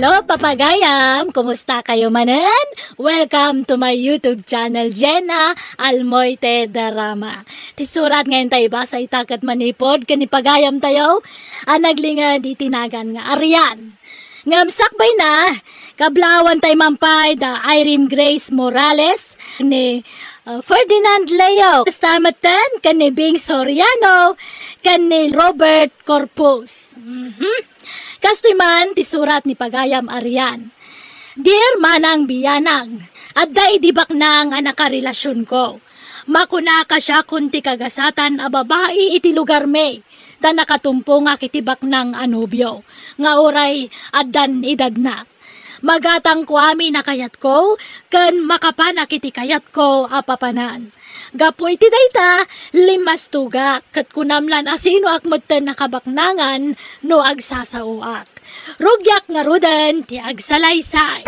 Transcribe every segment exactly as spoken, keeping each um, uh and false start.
Hello, papagayam! Kumusta kayo manen? Welcome to my YouTube channel, Jenna Almoite Drama. Ti surat nga intay ibasa ita ket manipod ken ni pagayam tayo a naglinged iti nagan nga Arian. Ngem sakbayna, kablaawan tay mampay da Irene Grace Morales, ni, uh, Ferdinand Leo, kasta metten ken ni Bing Soriano, ken ni Robert Corpus. Mhm. Kastoy man ti surat ni pagayam Arian. Dear Manang Biyanang, adda idi baknang a nakarelasionko. Makunaka siakon ti kagasatan a babai iti lugarmi, ta nakatumpongak iti baknang a nobio, nga uray addan edadna. Magatangko amin a kayatko, ken makapanak iti kayatko a papanan. Gapu iti dayta, limmastogak, ket kunam lan asinoak metten a kabaknangan no agsasaoak. Rugiak ngaruden ti agsalaysay.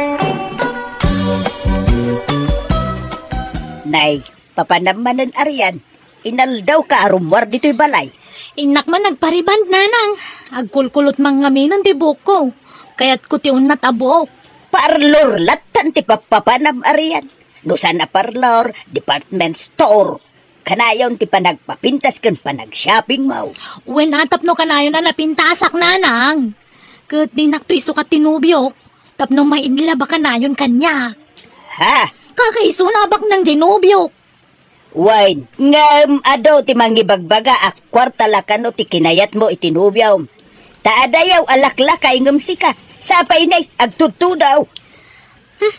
Nay, papanam manen Arian, inaldawka a rummuar ditoy balay. Innak man nagpariband, nanang. Agkulkulot man ngamin ti buokko. Kayatko ti unnat a buok. Parlor lattan ti pappapanam Arian. No saan a parlor, department store. Kanayon ti panagpapintas ken panagshopping mo. Wen, a, tapno kanayon a napintasak, nanang. Ket dinakto isukat ti nobiok. Tapno mailaba kanayon kaniak. Ha? Kakaisuna a baknang diay nobiok. Wen, ngem adu ti mangibagbaga a kuarta la kano ti kinayatmo iti nobiom. Ta adayaw a laklakay ngem sika, sapay nay agtudtudaw. Hmm?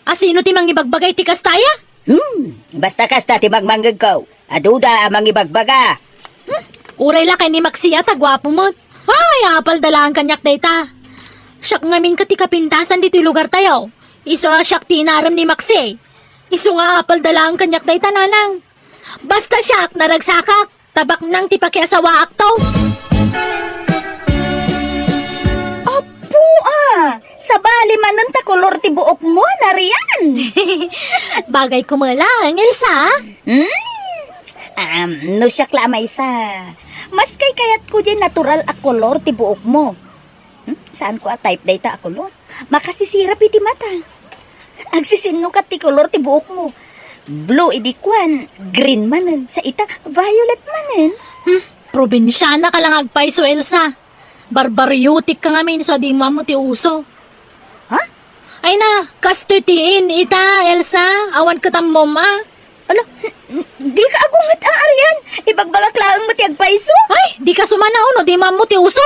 Asino ti mangibagbaga iti kasta aya? Hmm, basta kasta ti mangmangngegko. Aduda a mangibagbaga. Hmm? Uray lakay ni Maxi a ta guapo met. Ay, apalda laeng kaniak dayta. Siak ngamin ket ti kapintasan ditoy lugartayo. Isu a siak ti inarem ni Maxi. Isu nga apalda laeng kaniak dayta, nanang. Basta siak, naragsakak, ta baknang ti pakiasawaakto. Apo, a, sabali manen ta kolor ti buokmo, Arian. Bagayko met laeng, Elsa. Hmm? Um, no siak la a maysa, maskay kayatko diay natural a kolor ti buokmo. Hmm? Saanko a type dayta a kolor. Makasisirap iti mata. Agsisinnukat ti kolor ti buokmo. Blue idi kuan, green manen, sa ita, violet manen. Hmm, probinsiana ka lang agpayso, Elsa. Barbariotic ka ngamin, so dimo ammo ti uso. Ha? Ay na, kastoy ti in ita, Elsa. Awan ket ammom, a. Ala, n-, n-, dika agunget a, Arian. Ibagbagak laeng met ti agpayso. Ay, dika sumanaw no dimo ammo ti uso.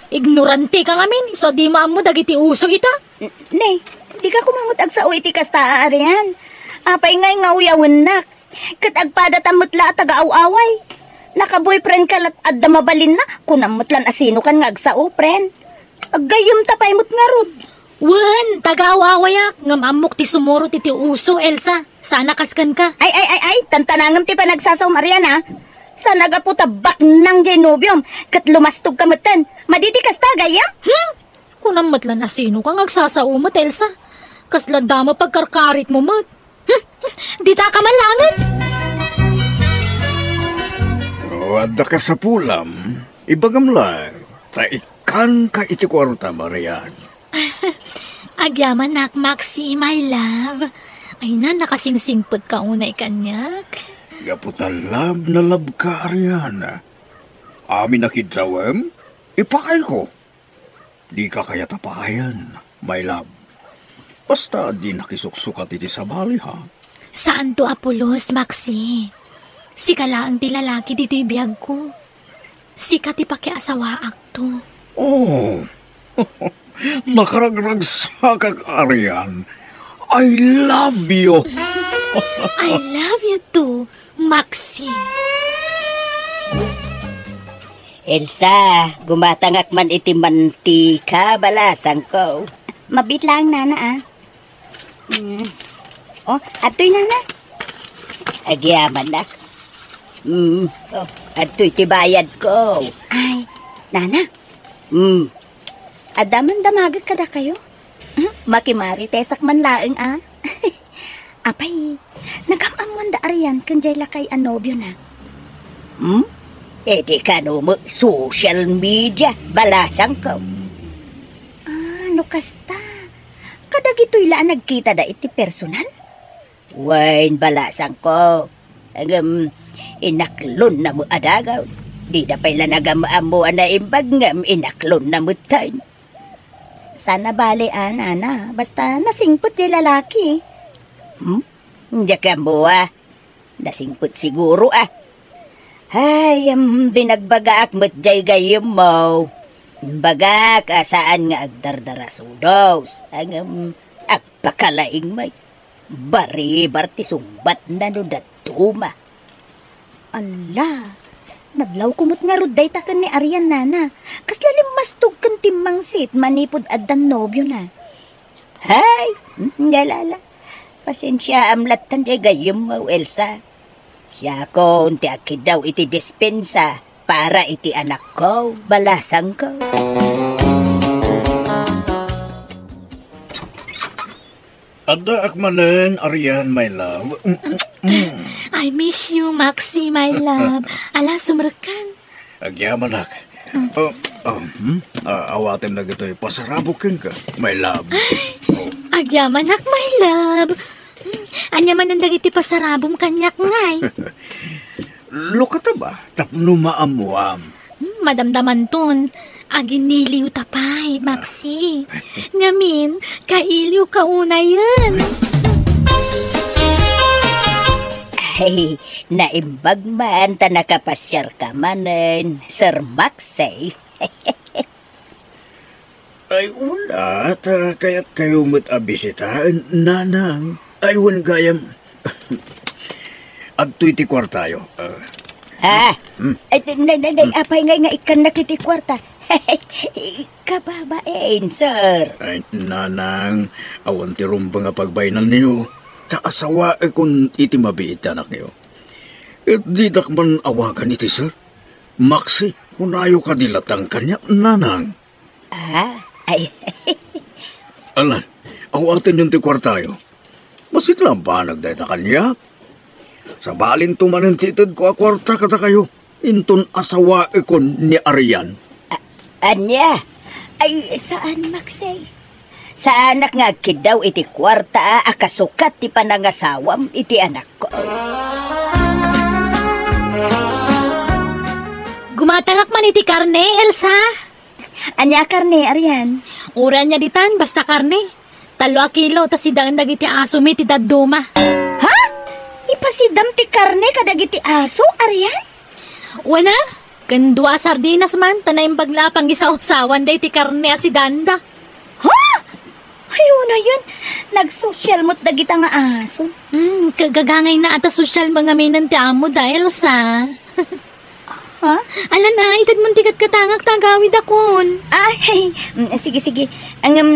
Ignorante ka ngamin, so dimo ammo dagiti uso ita. N-, ne, dika koma met agsao iti kasta a, Arian. Apay ngay nga uyawennak? Ket agpadatam met la a taga-aw-away. Naka-boyfriend ka lat adda mabalinna, kunam met lan asinokan nga agsao, friend. Aggayyemta pay met ngarud. Wen, taga-aw-awayak, ngem ammok ti sumurot iti uso, Elsa. Sana kas kenka. Ay, ay, ay, ay, tantanangem ti panagsasaom, Arian, a. Sana gapu ta baknang diay nobiom, ket lumastog ka metten. Madi ti kasta, gayyem? Hmm? Kunam met lan asino ka nga agsasao met, Elsa. Kasla dama pagkarkaritmo met. Hmm? Dita ka man laengen? No adda kasapulam, ibagam laeng, ta ikkanka iti kuarta, Arian. Agyamanak, Maxi, my love. Ay na, nakasingsingpet ka unay kaniak. Gapu ta love na love ka, Arian. Amin a kiddawem, ipaayko. Dika kayat a paayen, my love. Basta di nakisuksukat iti sabali, ha? Saanto a pulos, Maxi. Sika laeng ti lalaki ditoy biagko. Sika ti pakiasawaakto. Oh, nakaragragsakak, Arian. I love you. I love you too, Maxi. Elsa, gumatangak man iti mantika, balasangko. Mabiit laeng, nana, a. Mm. Oh, adtoy, nana. Agyamanak. Mm. Oh, adtoy ti bayadko. Ay, nana. Mm. Adda man damagek kadakayo? Hmm, makimaritesak man laeng, a. Apay, nagam-ammoan da Arian ken jay lakay a nobiona? Hmm? Iti kano met social media, balasangko. Ah, no kasta, Kadagitoy la a nagkitada iti personal? Wen, balasangko. Ngem, inaklonna met a dagus. Dida pay la nagam-ammo a naimbag ngem inaklonna metten. Saan a bale a, nana. Basta nasingpet diay lalaki. Hmm? Diak ammo a. Nasingpet siguro a. Ay, am, binagbagaak met diay gayyemmo. Imbagak a saan nga agdardarasudos. Ngem, agpakalaing met. Baribar ti sungbatna no dadduma. Ala, nadlawko met ngarud dayta ken ni Arian, nana. Kasla limmastog ken timmangsit manipud addan nobiona. Hay, ngalala. Pasensiaam lattan diay gayyemmo, Elsa. Siakon ti agkiddaw iti dispensa para iti anakko, balasangko. Addaak manen, Arian, my love. Mm, mm, mm. I miss you, Maxi, my love. Ala, sumrekkan. Agyamanak. Ah, ah, hmm? Ah, awatem dagitoy pasarabok kenka, my love. Oh. Agyamanak, my love. Hmm, ania manen dagiti pasarabom kaniak, ngay? Lukata ba? Tapno maammuam. Hmm, madamdamanton. Aginiliw ta pay, Maxi. Ngamin, kailiw ka unayen. Ay, naimbag man ta nakapasiarka manen, Sir Maxi. Ay, wala, ta kayatkayo met a bisitaen, nanang. Ay, wen gayam. Adtoy ti kuartayo. Ah. Ha? Hmm. Ay, nay, nay, nay, Hmm. apay ngay nga ikkannak iti kuarta? Kababain, sir. Ay, nanang, awan ti rumbeng a pagbainanyo. Ta asawaekon iti mabiit ti anakyo. Et didak man awagan iti sir. Maxi, kunayo kadi lattan kaniak, nanang. Ah, ay. Alan, awatenyon ti kuartayo. Bassit la a banag dayta kaniak. Sabalinto manen ti itedko a kuarta kadakayo, inton asawaekon ni Arian. A-, ania? Ay, saan, Maxi. Saanak nga agkiddaw iti kuarta a kasukat ti panangasawam iti anakko. Gumatangak man iti karne, Elsa. Ania karne, Arian? Uray ania ditan, basta karne. Tallo a kilo, ta sidaen dagiti asomi ti dadduma. Ha? Ipasidam ti karne kadagiti aso, Arian? Wen a, ken dua a sardinas man, ta naimbag la a pangisawsawan daydi karne a sidanda. Ha? Ay, unayen, nagsosyal met dagita nga aso. Hmm, kagagangay na ata sosyal mangaminen ti amo da, Elsa. Ha? Alan a, itedmon ti gatgatangak ta agawidakon. Ay, mm, sige, sige. Ang, um,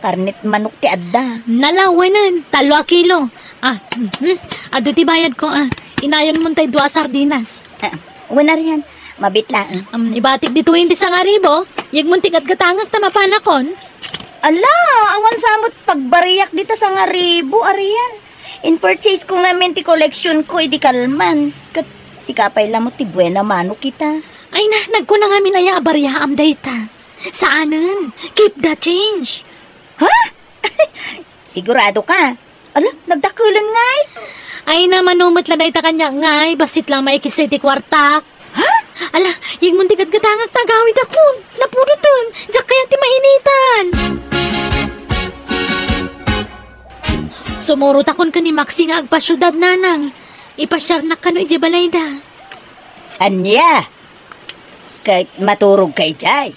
karnet manok ti adda. Nalawenen, tallo a kilo. Ah, mhm. Adu ti bayadko, ah. Inayonmon tay dua a sardinas. Ah, wen Arian, mabit laeng. Um, ibatik ditoyen ti sangaribo, yegmon ti gatgatangak ta mapanakon. Ala, awan sa met pagbariak dita sangaribo, Arian. In-purchase ko ngamin ti collection ko idi kalman. Ket sika pay la met ti buena mano kita. Ay na, nagkuna ngamin aya a bariaam dayta. Saanen, keep the change. Ha? Sigurado ka? Ala, nagdakelen ngay? Ay na, mano met la dayta kaniak ngay, bassit la maikis ti kuartak. Ha? Ala, yegmon ti gatgatangak ta agawidakon. Napudoten, diak kayat ti mainitan. Sumurotakon ken ni Maxi nga agpasiudad, nanang. Ipasiarnak kano idiay balayda. Ania? Ket maturogka idiay?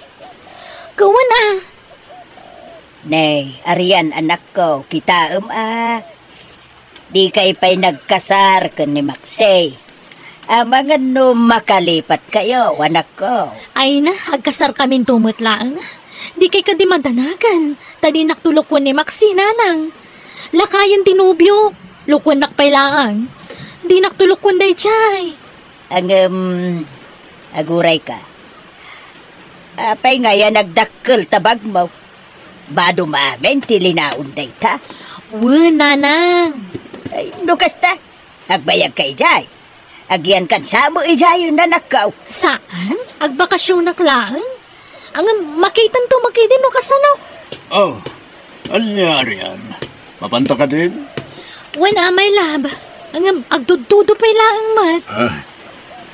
Wen a. Nay, Arian, anakko, kitaem a. Dikay pay nagkasar ken ni Maxi. Amangan no makalipatkayo, anakko. Ay na, agkasarkaminto met laeng. Dikay kadi madanagan, ta dinakto lukuen ni Maxi, nanang. Lakayen ti nobiok, lukuennak pay laeng. Dinakto lukuen daydiay. Ngem, agurayka. Apay ngay a nagdakkel ta bagmo? Badom amin ti linaon dayta? Wen, nanang. Ay, no kasta, agbayagka idiay. Agyankan sa met idiay, nanakko. Saan? Agbakasionak laeng. Ngem makitanto met idi no kasano. Oh, Ania, Arian? Mapanta kadin? Wen, a, my love. Ngem agtudtudo pay laeng met. Ah,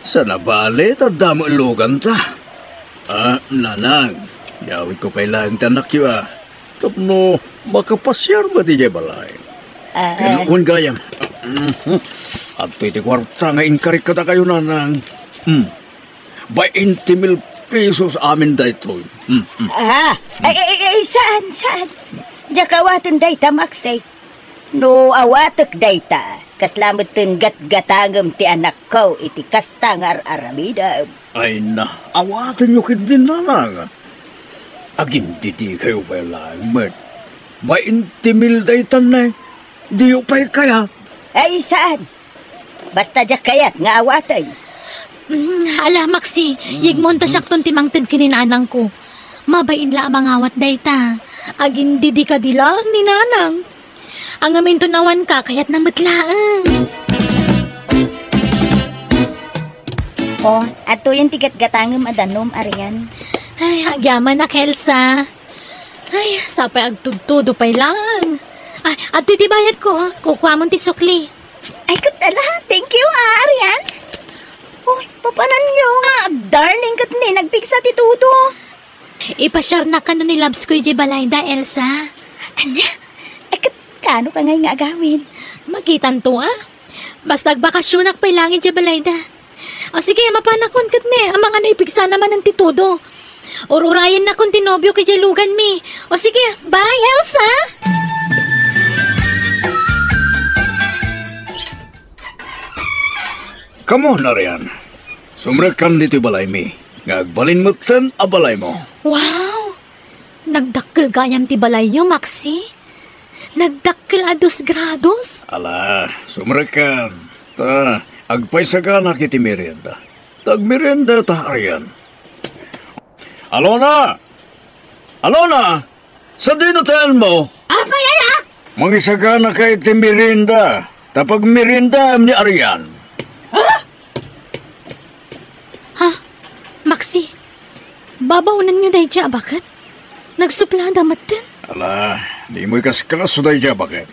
saan a bale ta adda met luganta. Ah, nanang, yawidko pay laeng ti annakyo, a. Tapno makapasiar met idiay balay. Ah, ken ah. Wen gayam. Adtoy ti kuarta nga inkarik kadakayo, nanang. Hmm. Bainte mil pesos amin daytoy. Hmm, hmm. Ah, ay, ay, ay, saan, saan? Diak awaten dayta, Maxie. No awatek dayta, kasla metten gatgatangem ti anakko iti kasta nga ar-aramidem. Ay na, awatenyo ketdin, nanang. Agindidikayo pay laeng met. Bainte mil daytan, ne. Diyo pay kayat. Ay, saan? Basta diak kayat nga awaten. Mm, ala, Maxi, yegmo ta siakton ti mangted ken ni nanangko. Mabain la a mangawat dayta. Agindidi kadi laeng ni nanang. Ngem inton awanka, kayatna met laeng. Oh, adtoyen ti gatgatangem a danum, Arian. Ay, agyamanak, Elsa. Ay, sapay agtudtudo pay laeng. Ay, adtoy ti bayadko, ah. Kukuamon ti sukli. Ay, ket ala, thank you, ah, Arian. Uy, papananyo nga agdarling ket ni nagpigsa ti tudo. Ipasiarnak kano ni Labs ko idiay balayda, Elsa. Ania? Ay, ket kaano ka ngay nga agawid? Makitanto, ah. Basta agbakasionak pay laeng idiay balayda. O sige, mapanakon ket ni, amangan no ipigsana manen ti tudo. Ururayennakon ti nobiok idiay luganmi. O sige, bye, Elsa! Kamo, Narian. Sumrekkan ditoy balaymi, nga agbalin metten a balaymo. Wow! Nagdakkel gayam ti balayyo, Maxi. Nagdakkel a dos grados. Ala, sumrekkan. Ta, agpaisaganak iti merienda. Ta agmerienda ta, Arian. Alona! Alona! Sadino ti ayanmo? Apay aya? Mangisaganaka iti merienda. Ta pagmeriendaem ni Arian. Ha? Ha? Maxi, babaonenyo daydiay a baket? Nagsuplada metten? Ala, dimo ikaskaso daydiay a baket.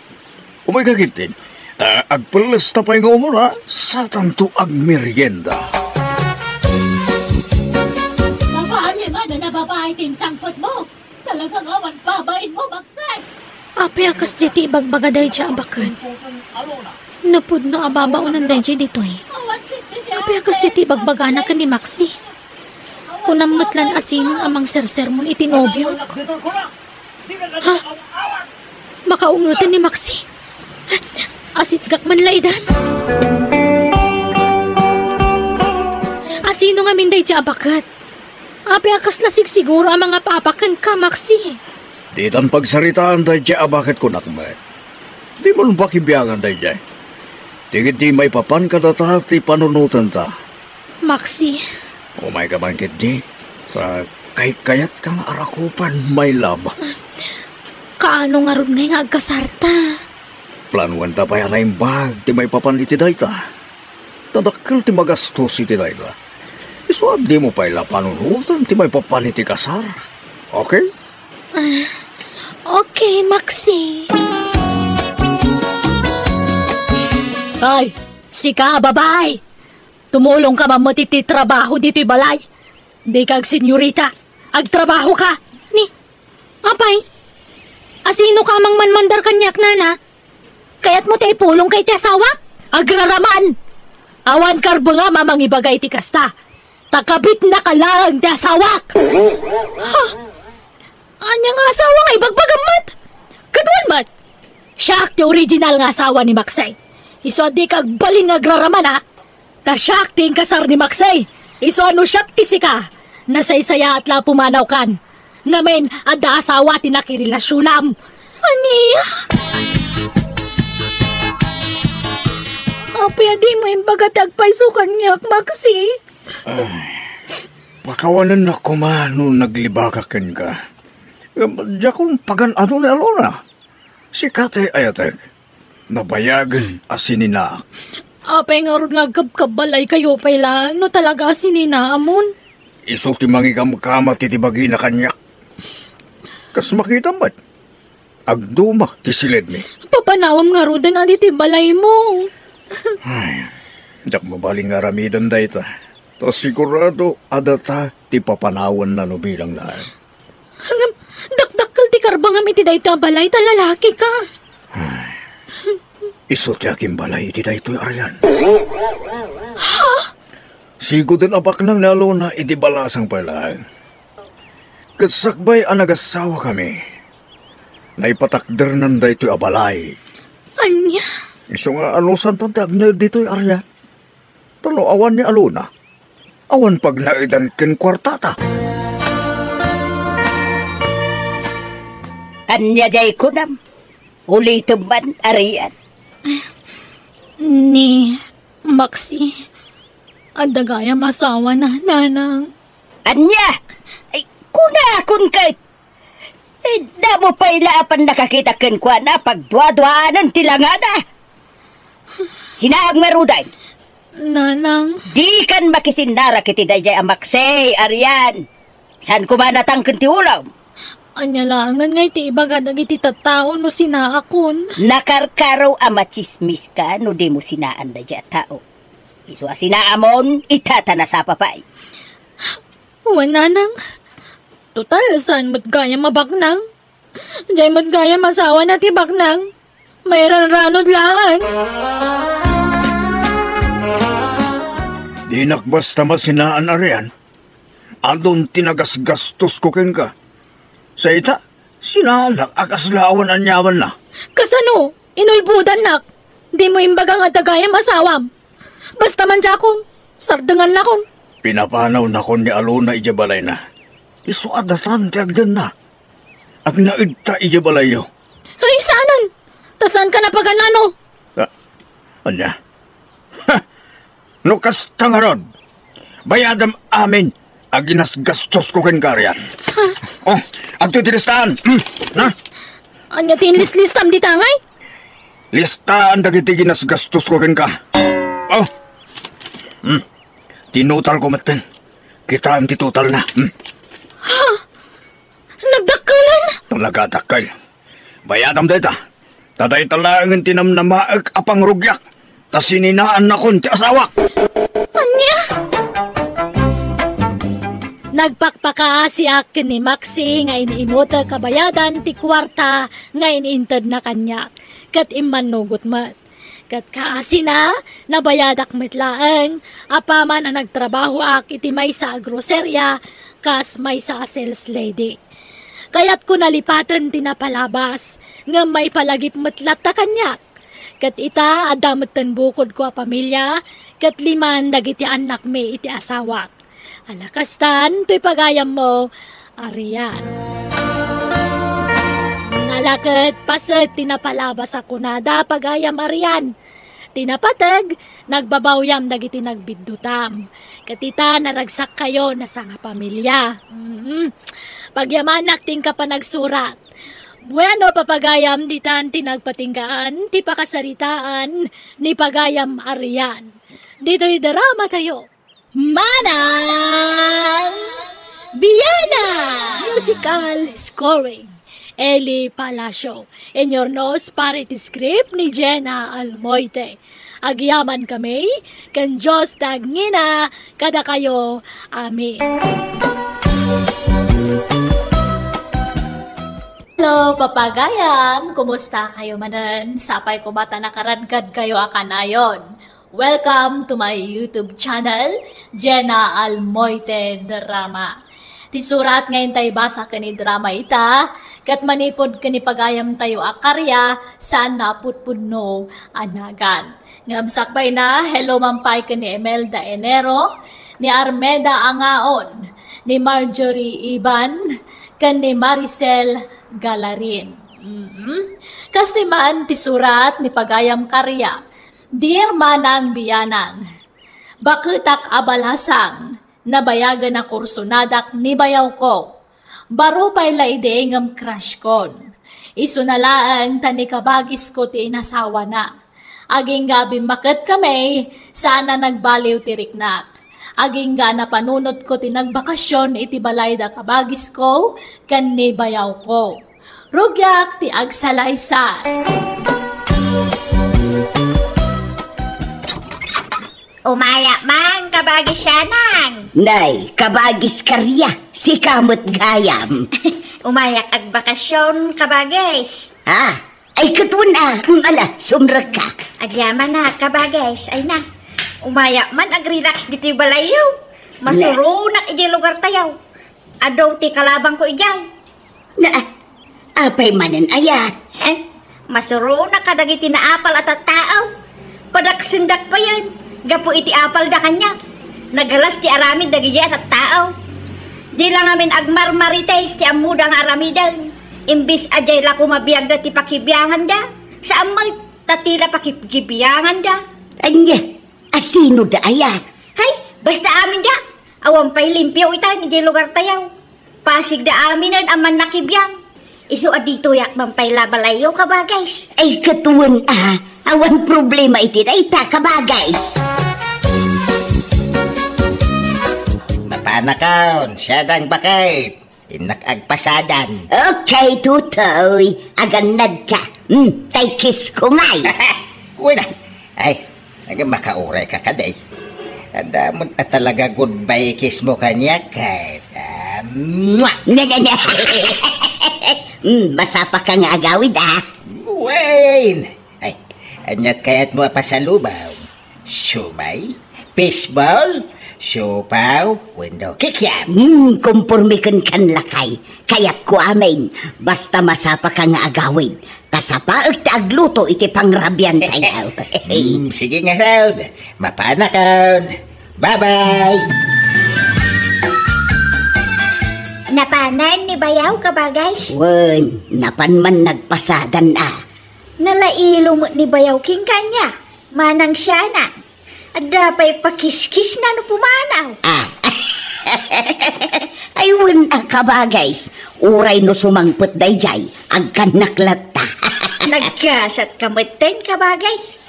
Umayka ketdin. Ta agpelles ta pay nga umuna, satanto agmerienda. Babaen man a nababain ti insangpetmo. Talaga nga awan babainmo, Maxi. Apay a kasdiay ti ibagbaga daydiay a baket? Napudno a babaonen daydiay ditoy. Apay a kasdiay ti ibagbagana ken ni Maxi? Kunam met laeng a sinon a mangsersermon iti nobiok? Ha? Makaungeten ni Maxi? Asitgak man laydan. A sino ngamin daydiay a baket? Apay a kasla sigsiguro a mangap-apak kenka, Maxi? Ditan pagsaritaan daydiay a baket, kunak met. Dimo pakibiangan daydiay. Ti ketdi maipapan kadata ti panunotenta. Maxi. Umayka man ketdi. Ta kaykayatka nga arakupen, my love. Kaano ngarud ngay nga agkasarta? Planoenta pay a naimbag ti maipapan iti dayta. Ta dakkel ti magastos iti dayta. Isu a dimo pay la panunoten ti maipapan iti kasar. Okay? Ah, okay, Maxi. Ay, sika, babae! Tumulongka man met iti trabaho ditoy balay. Dika agsenyorita. Agtrabahoka. Ni, apay, a sinoka a mangmanmandar kaniak, nana? Kayatmo ti ipulongka iti asawak? Agraraman! Awan karbengam a mangibaga iti kasta. Ta kabitnaka laeng ti asawak! Ha? Ania nga asawa nga ibagbagam met? Ket wen met, siak ti original nga asawa ni Maxine. Isu a dika agbalin nga agraraman, a? Ta siak ti inkasar ni Maxine. Isu a no siak ti sika, nasaysayaat la a pumanawkan. Ngamin, adda asawa ti nakirelasionam. Ania? Apay a dimo imbaga ti agpayso kaniak, Maxi? Ay, pakawanennak koma no naglibakak kenka. Ngem diakon pagan-ano ni Alona. Sika ti ayatek. Nabayagen a sininaak. Apay ngarud nga agkabkabbalaykayo pay la no talaga a sininaamon? Isu ti mangikamkam iti bagina kaniak. Kas makitam met, Agduma ti siledmi. Papanawem ngaruden adi ti balaymo. Ay, diak mabalin nga aramiden dayta. Ta sigurado a data ti papanawanna no bilang laeng. Ngem, dakdakkel ti karbengem iti daytoy a balay ta lalaki ka. Ay, isu ti agimbalay iti daytoy, Arian. Ha? Siguden a baknang ni Alona iti balasang pay laeng. Ket sakbay a nagasawakami, naipatakdernan daytoy a balay. Ania? Isu nga anusantan ti agnaed ditoy, Arian. Ta no awan ni Alona, awan pagnaedan ken kuartata. Ania jay kunam? Ulitem man, Arian. Ni Maxi, adda gayam asawana, Nanang. Ania? Ay, kunakon ket. Eh, damo pay la a pannakakita kenkuana, pagduaduanan ti langana. Sinaam ngaruden. Nanang. Dikan makisinnarak iti daydiay a Maxi, Arian. Saan koma natangken ti ulom? Ania laengen nga iti ibaga dagiti tattao no sinaakon? Nakarkaro a matsismiska no dimo sinaan daydiay a tao. Isu a sinaamon, ita ta nasapa pay. Wen, Nanang. Total, saan met gayam a baknang? Jay met gayam asawana ti baknang. Mairanranod laeng. Dinak basta masinaan, Arian. Adun ti nagasgastosko kenka. Sa ita, sinaanak a kasla awan aniamanna. Kasano? Inulbodannak. Dimo imbaga nga adda gayam asawam. Basta man diakon, sardengannakon. Pinapanawnakon ni Alona idiay balayna. Isu a datan ti agdenna. Agnaedta idiay balayyo. Ay, saanen? Ta saanka napagan-ano? Ah, ania? Ha! No kasta ngarud, bayadam amin a ginasgastosko kenka, Arian. Oh, adtoy ti listaan. Hmm, na? Ania ti inlislistam dita ngay? Listaan dagiti ginasgastosko kenka. Oh. Hmm. Tinutalko metten. Kitaem ti totalna. Hmm. Ha? Nagdakkelan? Talaga dakkel. Bayadam dayta. Ta dayta laengen ti namnamaek a pangrugiak. Ta sininaannakon ti asawak. Ania? Nagpakpakaasiak ken ni Maxi nga in-inutek a bayadan ti kuarta nga in-intedna kaniak, ket immannugot met. Ket kaasina, nabayadak met laeng apaman a nagtrabahoak iti maysa a groceria kas maysa a sales lady. Kayatko nalipaten ti napalabas, ngem maipalagip met latta kaniak. Ket ita, adda metten bukodko a pamilia, ket liman dagiti annakmi iti asawak. Ala kastan, toy pagayammo, Arian. Nalaket paset ti napalabas a kunada, pagayam Arian. Ti napateg, nagbabawyam dagiti nagbiddutam. Ket ita, naragsakkayo, nasangapamilia. Mm. Pagyamanak ti inka panagsurat. Bueno, papagayam, ditan ti nagpatinggaan ti pakasaritaan ni pagayam Arian. Ditoy drama tayo. Manang Biana! Musical scoring, Eli Palacio. Inyurnos para iti script ni Jenna Almoite. Agyaman kami, ken Dios ti agngina kadakayo. Amen. Hello, papagayam! Kumusta kayo manen? Sapay koma ta nakaradkad kayo a kanayon. Welcome to my YouTube channel, Jenna Almoite Drama. Ti surat nga intay basa ken ni drama ita, ket manipud ken ni pagayam tayo a karya, saan na a pudpudno a nagan. Ngem sakbay na, hello man pay ken ni Imelda Enero, ni Armeda Angaon, ni Marjorie Iban, ken ni Maricel Galarin. Mm. Kastoy man ti surat ni pagayam karya. Dear Manang Bianang, baketak a balasang, nabayagen a kursonadak ni bayawko. Baro pay la idi ngem crush kon. Isuna laeng ta ni kabagisko ti inasawana. Agingga a bimmaket kami, saan a nagbaliw ti riknak. Agingga a napanunotko ti nagbakasyon iti balay da kabagisko ken ni bayawko. Rugiak ti agsalaysay. Umayak man, kabagis Sianang. Nay, kabagis Karia, sika met gayam. Umayak agbakasyon, kabagis. Ah, ay, katuen a, mm, ala, sumrekka. Agyaman a, kabagis, ay na. Umayak man, agrelax ditoy balayyo. Masuronak idiay lugartayo. Adu ti kalabangko idiay. Na, apay manen aya? Eh, masuronak kadagiti naapal a tattao. Padaksendak payen, gapu iti apalda kaniak. Nagalas ti aramid dagidi a tattao. Di la ngamin agmarmarites ti ammoda nga aramiden. Imbes a diay la koma biagda ti pakibianganda, saan met, ta ti la pakibianganda. Ania, asinoda aya? Hay, basta aminda. Awan pay limpio ita idiay lugartayo. Pasigda aminen a mannakibiang. Isu a ditoyak man pay la balayyo, kabagis. Ay, katuen a, awan problema iti dayta, kabagis. Mapanakon, Sianang baket. Innak agpasadan. Okay, Tutoy. Agannadka. Hmm, tay kisko ngay. Wen a. Ay, aga makaurayka kadi. Adda met a talaga goodbye kiss mo kaniak, ket, ah, mwah! Ne, ne, ne. Hmm, masapaka nga agawid, ah. Wen! Ay, aniat kayatmo a pasalubong? Siomay, fishball, siopaw, wenno kikiam. Hmm, komporme kenka, lakay. Kayatko amin. Basta masapaka nga agawid. Ta sapaek ti agluto iti pangrabiantayo. Hmm, sige ngarud. Mapanakon. Bye-bye. Napanen ni bayaw, kabagis? Wen, napan man nagpasadan a. Nalailo met ni bayaw kenka ania, Manang Sianang. Adda pay pakiskisna no pumanaw. Ah. Ay, wen a, kabagis. Uray no sumangpet daydiay, agkannak latta. Nagkasatka metten, kabagis.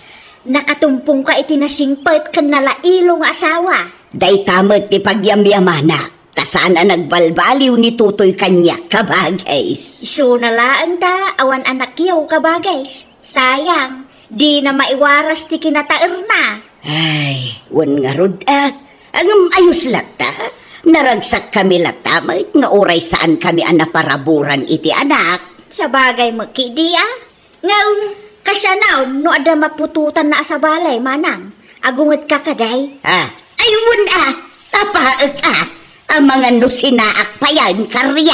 Nakatumpongka iti nasingpet ken nalailo nga asawa. Dayta met ti pagyamyamanak. Ta saan a nagbalbaliw ni Tutoy kaniak, kabagis. Isuna laeng ta awan anakyo, kabagis. Sayang, dina maiwaras ti kinataerna. Ay, wen ngarud a. Ngem ayos latta. Naragsakkami latta met nga uray saankami a naparaburan iti anak. Sabagay met ketdi a. Ngem, kasano no adda maputotanna a sabali, Manang? Agungetka kadi? Ah, ay, wen a, apaek a, amangan no sinaak payen, Karia.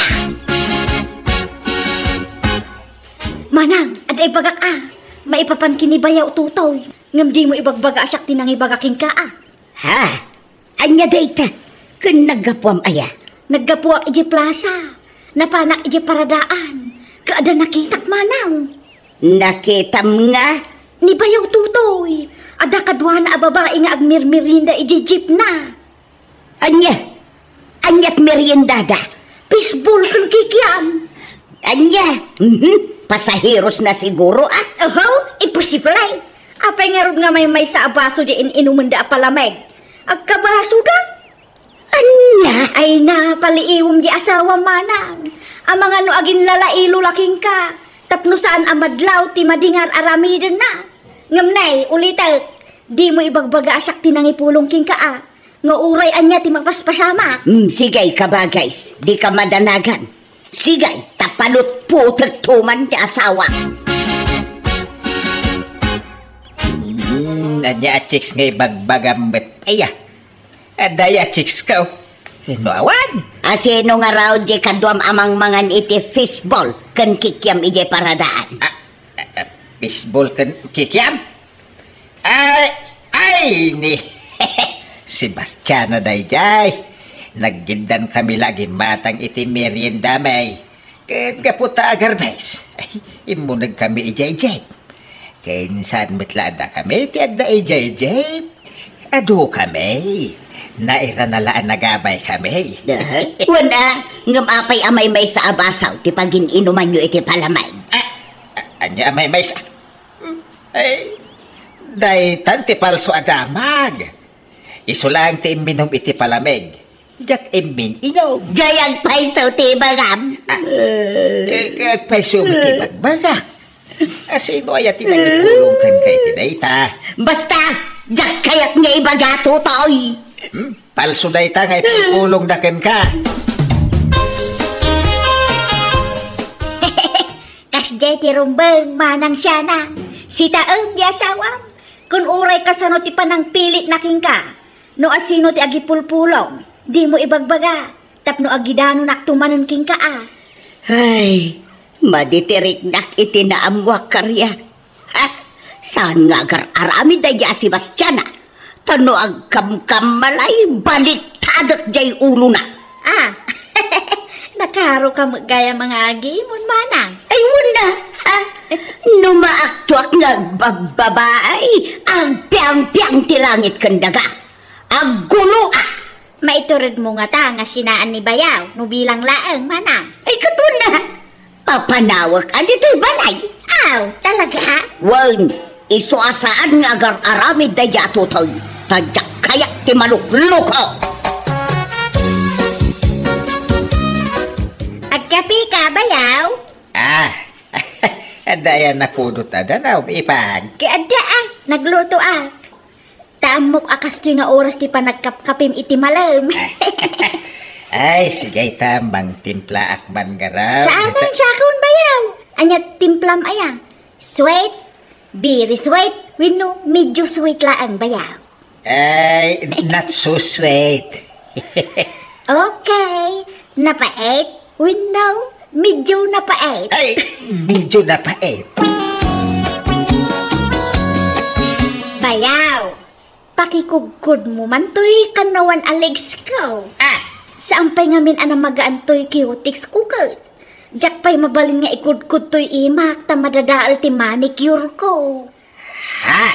Manang, adda ibagak a, maipapan ken ni bayaw Tutoy, ngem dimo ibagbaga a siak ti nangibaga kenka a. Ha? Ania dayta? Ken naggapuam aya? Naggapuak idiay plasa. Napanak idiay paradaan. Ket adda nakitak, Manang. Nakitam nga? Ni bayaw Tutoy. Adda kaduana a babai nga agmirmerienda idiay jeepna. Ania? Aniat meriendada? Fishball ken kikiam. Ania? Mhm. Pasaheros na siguro, ah. Oho, imposible. Apay ngarud nga maymaysa a baso di in-inumenda a palamig? Agkabasoda? Ania? Ay na, paliiwem di asawam, Manang. Amangan no aginlalailo la kenka. Tapno saan a madlaw ti madi nga ar-aramidenna. Ngem nay, ulitek, dimo ibagbaga a siak ti nangipulong kenka a. Nga uray ania ti mapaspasamak. Hmm, sige, kabagis. Dika madanagan. Sige, ta palutputekto man ti asawam. Hmm, ania a chicks nga ibagbagam met aya? Adda aya chicks ko? Sino awan? A, sino ngarud di kaduam a mangmangan iti fishball ken kikiam idiay paradaan? Ah, ah, ah, fishball ken kikiam? Ay, ay, ni Sebastiana daydiay. Naggiddan kami la agimmatang iti meriendami. Ket gapu ta agarbes, ay, immuneg kami idiay jeep. Ken saan met la a dakami ti adda idiay jeep. Adu kami. Nairana la a nagabay kami. Wen a, ngem apay a maymaysa a baso ti pagin-inumanyo iti palamig? Ah, ah, ania a maymaysa? Ay, daytan ti palso a damag. Isu laeng ti imminum iti palamig. Diak immin-inum. Diay agpayso ti ibagam. Ah, eh, agpayso met ti bagbagak. Asino aya ti nangipulong kenka iti dayta? Basta, diak kayat nga ibaga, Totoy. Hmm? Palso dayta nga ipulongda kenka. Kasdiay ti rumbeng, Manang Siana. Sitaem ti asawam. Kun uray kasano ti panangpilitna kenka, no asino ti agipulpulong, dimo ibagbaga, tapno agidanonakto manen kenka a. Ay, madi ti riknak iti naammoak, Karia. Ha? Saan nga agar-aramid daydi a Sebastian a? Ta no agkamkammalay, baliktadek diay ulona. Ah, nakaroka met gayam nga agimon, Manang. Ay, wen a, ha? No maaktoak nga agbabbabaay, agpiangpiang ti langit ken daga. Agguloak. Maituredmo ngata nga sinaan ni Bayaw no bilang laeng, Manang? Ay, ket wen a. Papanawek a ditoy balay. Aw, talaga? Wen, isu a saan nga agar-aramid daydi a Totoy, ta diak kayat ti malukluko. Agkapeka, Bayaw? Ah, adda aya napudot a danum, ipag? Ket adda a, naglutoak. Ta ammok a kastoy nga oras ti panagkapkapim iti malem. Ay, sige, ta, mangtimplaak man garud. Saan a siakon, Bayaw? Ania timplam aya? Sweet? Very sweet? Wenno medyo sweet laeng, Bayaw? Ay, not so sweet. Okay. Napait? Wenno medyo napait? Ay, medyo napait. Bayaw, pakikudkodmo man toy kannawan a legs ko. Ah! Saan pay ngamin a namagaan toy cutex ko ket. Diak pay mabalin nga ikudkod toy imak ta madadael ti manicure ko. Ha?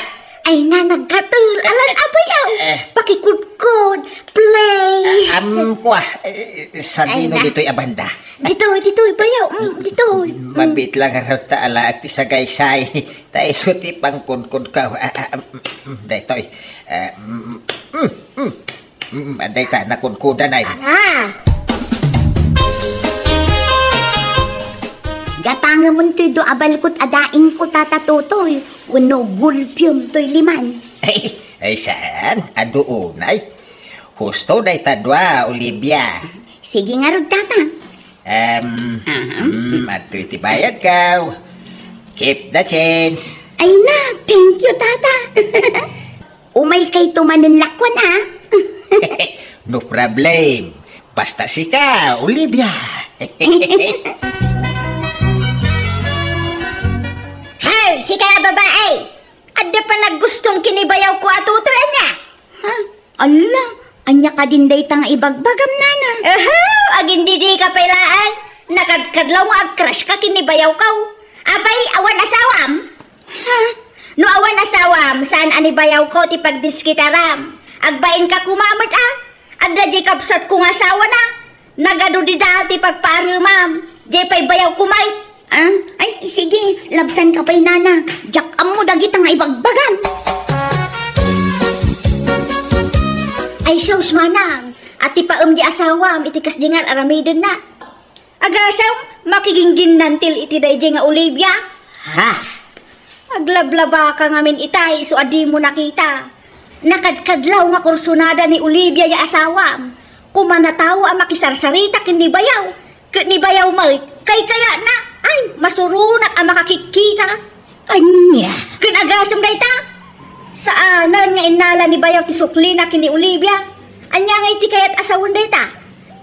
Ay na, nagkatel. Alan, a Bayaw. Eh. Pakikudkod. Please. Ah, am, kwa, eh, sadino ditoy a banda? Ditoy, ditoy, Bayaw. Mm, ditoy. Mm. Mabiit lang a ta alaek ti sagaysay. Ta isu ti pangkudkodko. Ah, ah, mm, mm, daytoy. Ah, mm, mm, mm. Mm, adda ita, nakudkodanay. Ah! Gatangemon toy dua a balkot a daingko, Tata Totoy, wenno gulpiom toy liman. Ay, ay, saan? Adu unay. Husto dayta dua, Olivia. Sige ngarud, Tata. Em, aha. Mm, adtoy ti bayadko. Keep the change. Ay na, thank you, Tata. Umaykayto manen lakuan, a. No problem. Basta sika, Olivia. Hey, sika a babai! Adda panagustom ken ni Bayaw ko a Totoy, ania? Ha? Alla, ania kadin dayta nga ibagbagam, nana? Aha, agindidika pay laeng. Nakadkadlaw nga agcrush ka ken ni Bayaw ko. Apay, awan asawam? Ha? No awan asawam, saan a ni Bayaw ko ti pagdiskitaram? Agbain ka koma met, a. Adda diay kabsat ko nga asawana. Nagadu dida ti pagpaaremam. Diay pay Bayaw ko met. Ah, ay, sige, labsan ka pay, nana. Diak ammo dagita nga ibagbagam. Ay, sus, manang. Atipaem diay asawam iti kasdi nga ar-aramidenna. Agasem, makigingginnantil iti daydiay nga Olivia? Ha? Aglablabaka ngamin itay isu a dimo nakita. Nakadkadlaw nga kursunada ni Olivia ya asawam. Koma natawa a makisarsarita ken ni Bayaw. Ket ni Bayaw met, kaykayatna. Ay, masuronak a makakikkita. Ania? Ken agasem dayta? Saanen nga innala ni Bayaw ti suklina ken ni Olivia. Ania nga iti kayat a sawen dayta?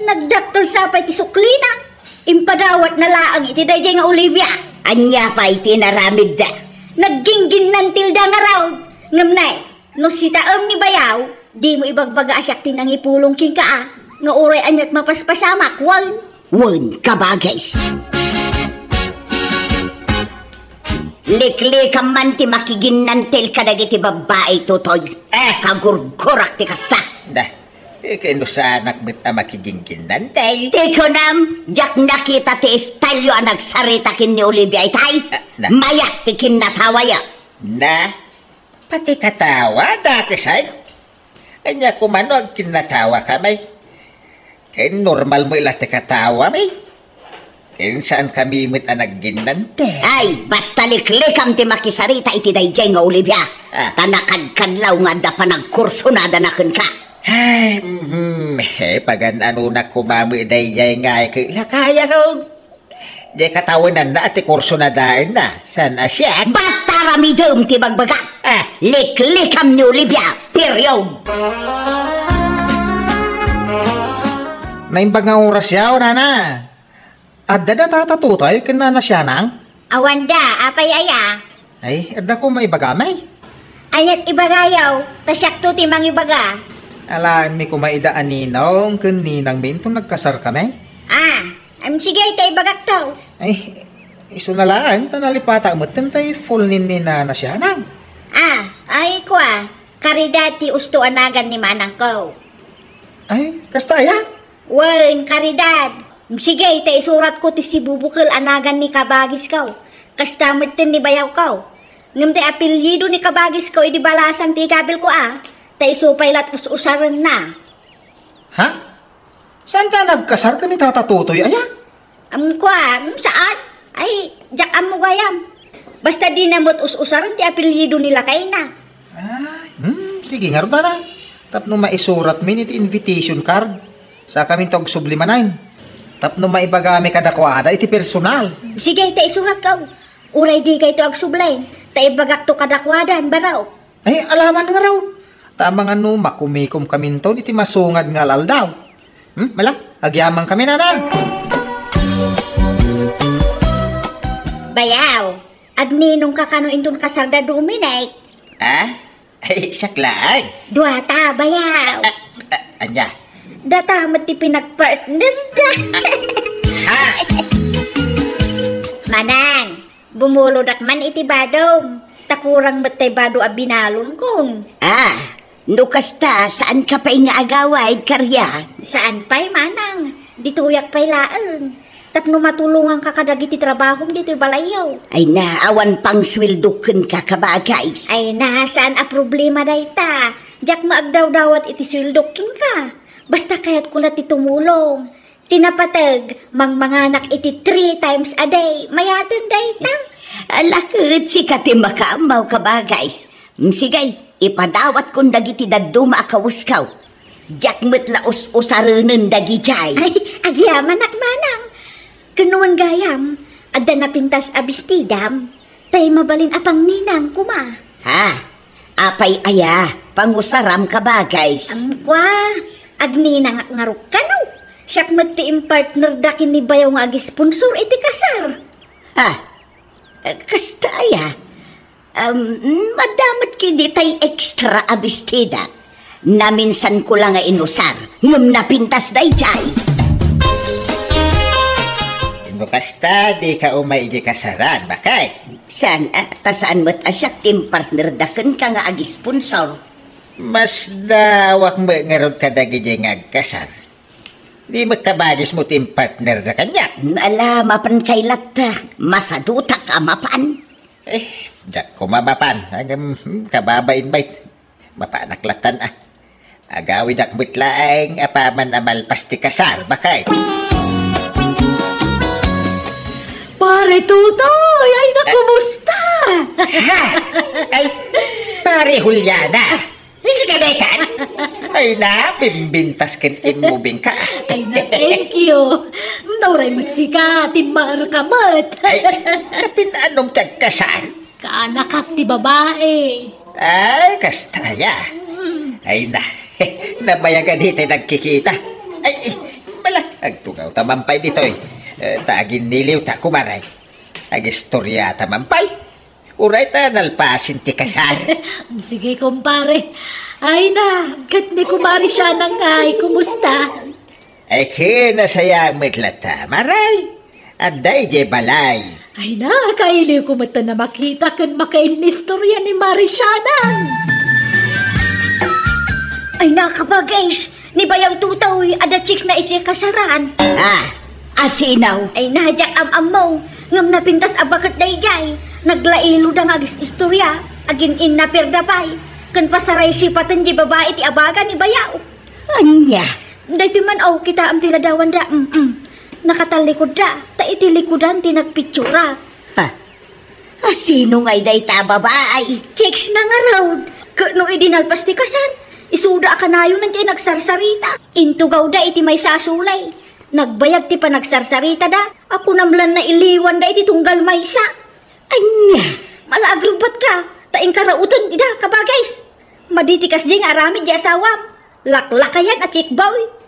Nagdattol sa pay ti suklina. Impadawatna laeng iti daydiay nga Olivia. Ania pay ti inaramidda? Naggingginnantilda ngarud. Ngem nay, no sitaem ni Bayaw, dimo ibagbaga a siak ti nangipulong kenka a, nga uray aniat mapaspasamak, wen? Wen, kabagis. Liklikam man ti makiginnantil kadagiti babbai, Totoy. Eh, kagurgurak ti kasta. Da, eh, kainusanak met a makigingginnantil. Ti kunam, diak nakita ti estalyo a nagsarita ken ni Olivia itay. Ah, na. Mayat ti kinnatawaya. Na, pati katawa, dakesay. Ania koma no agkinnatawakami? Ken normal met la ti katawami. Insan kami met a nagginnante. Ay, basta liklikam ti makisarita iti daydiay nga Olivia. Ah. Ta nakadkadlaw nga adda panagkursunadana kenka. Ay, mhm. Eh, pagan-anonak koma met daydiay nga ay ke-, lakayakon. Di katawenanna a ti kursunadaenna. Saan a siak? Basta ramidem ti bagbagak. Ah. Liklikam ni Olivia. Period. Naimbag nga oras yaw, nana. Adda da tata Tutoy ken nana Sianang? Awanda, apay aya? Ay, adda ko maibagami. Aniat ibagayaw, ta siakto ti mangibaga. Alaanmi koma ida a ninong ken ninangmi inton nagkasarkami. Ah, am, sige, ta ibagakto. Ay, isu na laeng, ta nalipata metten tay full name ni nana Sianang. Ah, ay, kua, Caridad ti usto a nagan ni manangko. Ay, kasta aya? Wen, Caridad. Sige, ta isuratko ti sibubukel a nagan ni kabagisko. Kasta metten ni bayawko. Ngem ti apelyido ni kabagisko idi balasan ti igabilko a, ta isu pay la ti us-usarenna. Ha? Saan ta nagkasar ken ni Tata Totoy aya? Am, kua, am, saan? Ay, diak ammo gayam. Basta dina met us-usaren ti apelyido ni lakayna. Ay, hmm, sige ngarud, nana. Tapno maisuratmi iti invitation card. Sakaminto agsubli manen. Tapno maibagami kadakuada iti personal. Sige, ta isuratko. Uray dikayto agsubli, ta ibagakto kadakuada, baro. Ay, alaman ngarud. Ta amangan no makumikomkaminto iti masungad nga al-aldaw. Hmm, mala, agyamankami, nana. Bayaw, agninongka kano inton kasarda Dominic? Ah? Ay, siak laeng. Duata, bayaw. Ah, ah, ania? Data met ti pinagpartnerda. Ha? Manang, bumulodak man iti badom. Ta kurang met tay bado a binalonkon. Ah, no kasta, saanka pay nga agawid, Karia? Saan pay, manang. Ditoyak pay laeng. Tapno matulonganka kadagiti trabahom ditoy balayyo. Ay na, awan pangsueldok kenka, kabagays. Ay na, saan a problema dayta. Diak maagdawdawat iti sueldok kenka. Basta kayatko la ti tumulong. Ti napateg, mangmanganak iti three times a day. Mayaten dayta. Ala ket sika ti makaammo, kabagays. Mm, sige, ipadawatkon dagiti dadduma a kawesko. Diak met la us-usarenen dagidiay. Ay, agyamanak, manang. Ken wen gayam, adda napintas a bestidam, tay mabalin a pangninang koma. Ha? Apay aya, pangusaram, kabagays? Am, kua, agninangak ngarud kano. Siak met ti impartnerda ken ni bayaw nga agisponsor iti kasar. Ha? Eh, kasta aya? Um, adda met ketdi tay extra a bestida. Naminsanko la nga inusar, ngem napintas daydiay. No kasta, dika umay idiay kasaran, bakay? Saan, ah, ta saan met a siak ti impartnerda kenka nga agisponsor. Masdawak met ngarud kadagidiay nga agkasar. Di met kabagismo ti impartnerda kaniak. Ala, mapan kay latta. Masadutak a mapan. Eh, diak koma mapan. Ngem, hmm, kababain met. Mapanak lattan a. Agawidak met laeng apaman a malpas ti kasar, bakay. Pare Tutoy, ay na, kumusta? Ha? Ay, Pare Juliana. Sika daytan? Ay na, bimbintas ken immubing ka. Ay na, thank you. Nauray met sika, timmaer ka met. Ay, kapin-anom ti agkasar? Kaanakak ti babae. Ay, kasta aya. Mm. Ay na, nabayagan iti nagkikita. Ay, ay, bala, agtugaw ta man pay ditoy. Eh, ta aginniliw ta, kumare. Agistorya ta man pay. Uray ta nalpasen ti kasar. Sige, kumpare. Ay na, ket ni Kumare Sianang ngay, kumusta? Ay, kinasaya met latta, maray. Adda idiay balay. Ay na, kailiwko met ta makita ken makainnistorya ni Mare Sianang. Ay na, kabagays, ni Bayaw Tutoy, adda chicks na idiay kasaran. Ah, asino? Ay na, diak am-ammo, ngem napintas a baket daydiay. Naglailoda nga agis-istorya, agin-innaperda pay. Ken pasaraysipaten diay babai ti abaga ni Bayaw. Ania? Daytoy man, aw, kitaem ti ladawanda. Mm-mm. Nakatallikudda. Ta iti likudan ti nagpitsura. Ha? A, sino ngay dayta a babai? Chicks na ngarud. Ket no idi nalpas ti kasar, isuda a kanayonan ti nagsarsarita. Intugawda iti maysa a sulay. Nagbayag ti panagsarsaritada. A kunam lan nailiwanda iti tunggal maysa. Ania? Malaagrubatka, ta inkaraoten ida, kabagays. Madi ti kasdi nga aramid di asawam. Laklakayan a chick boy.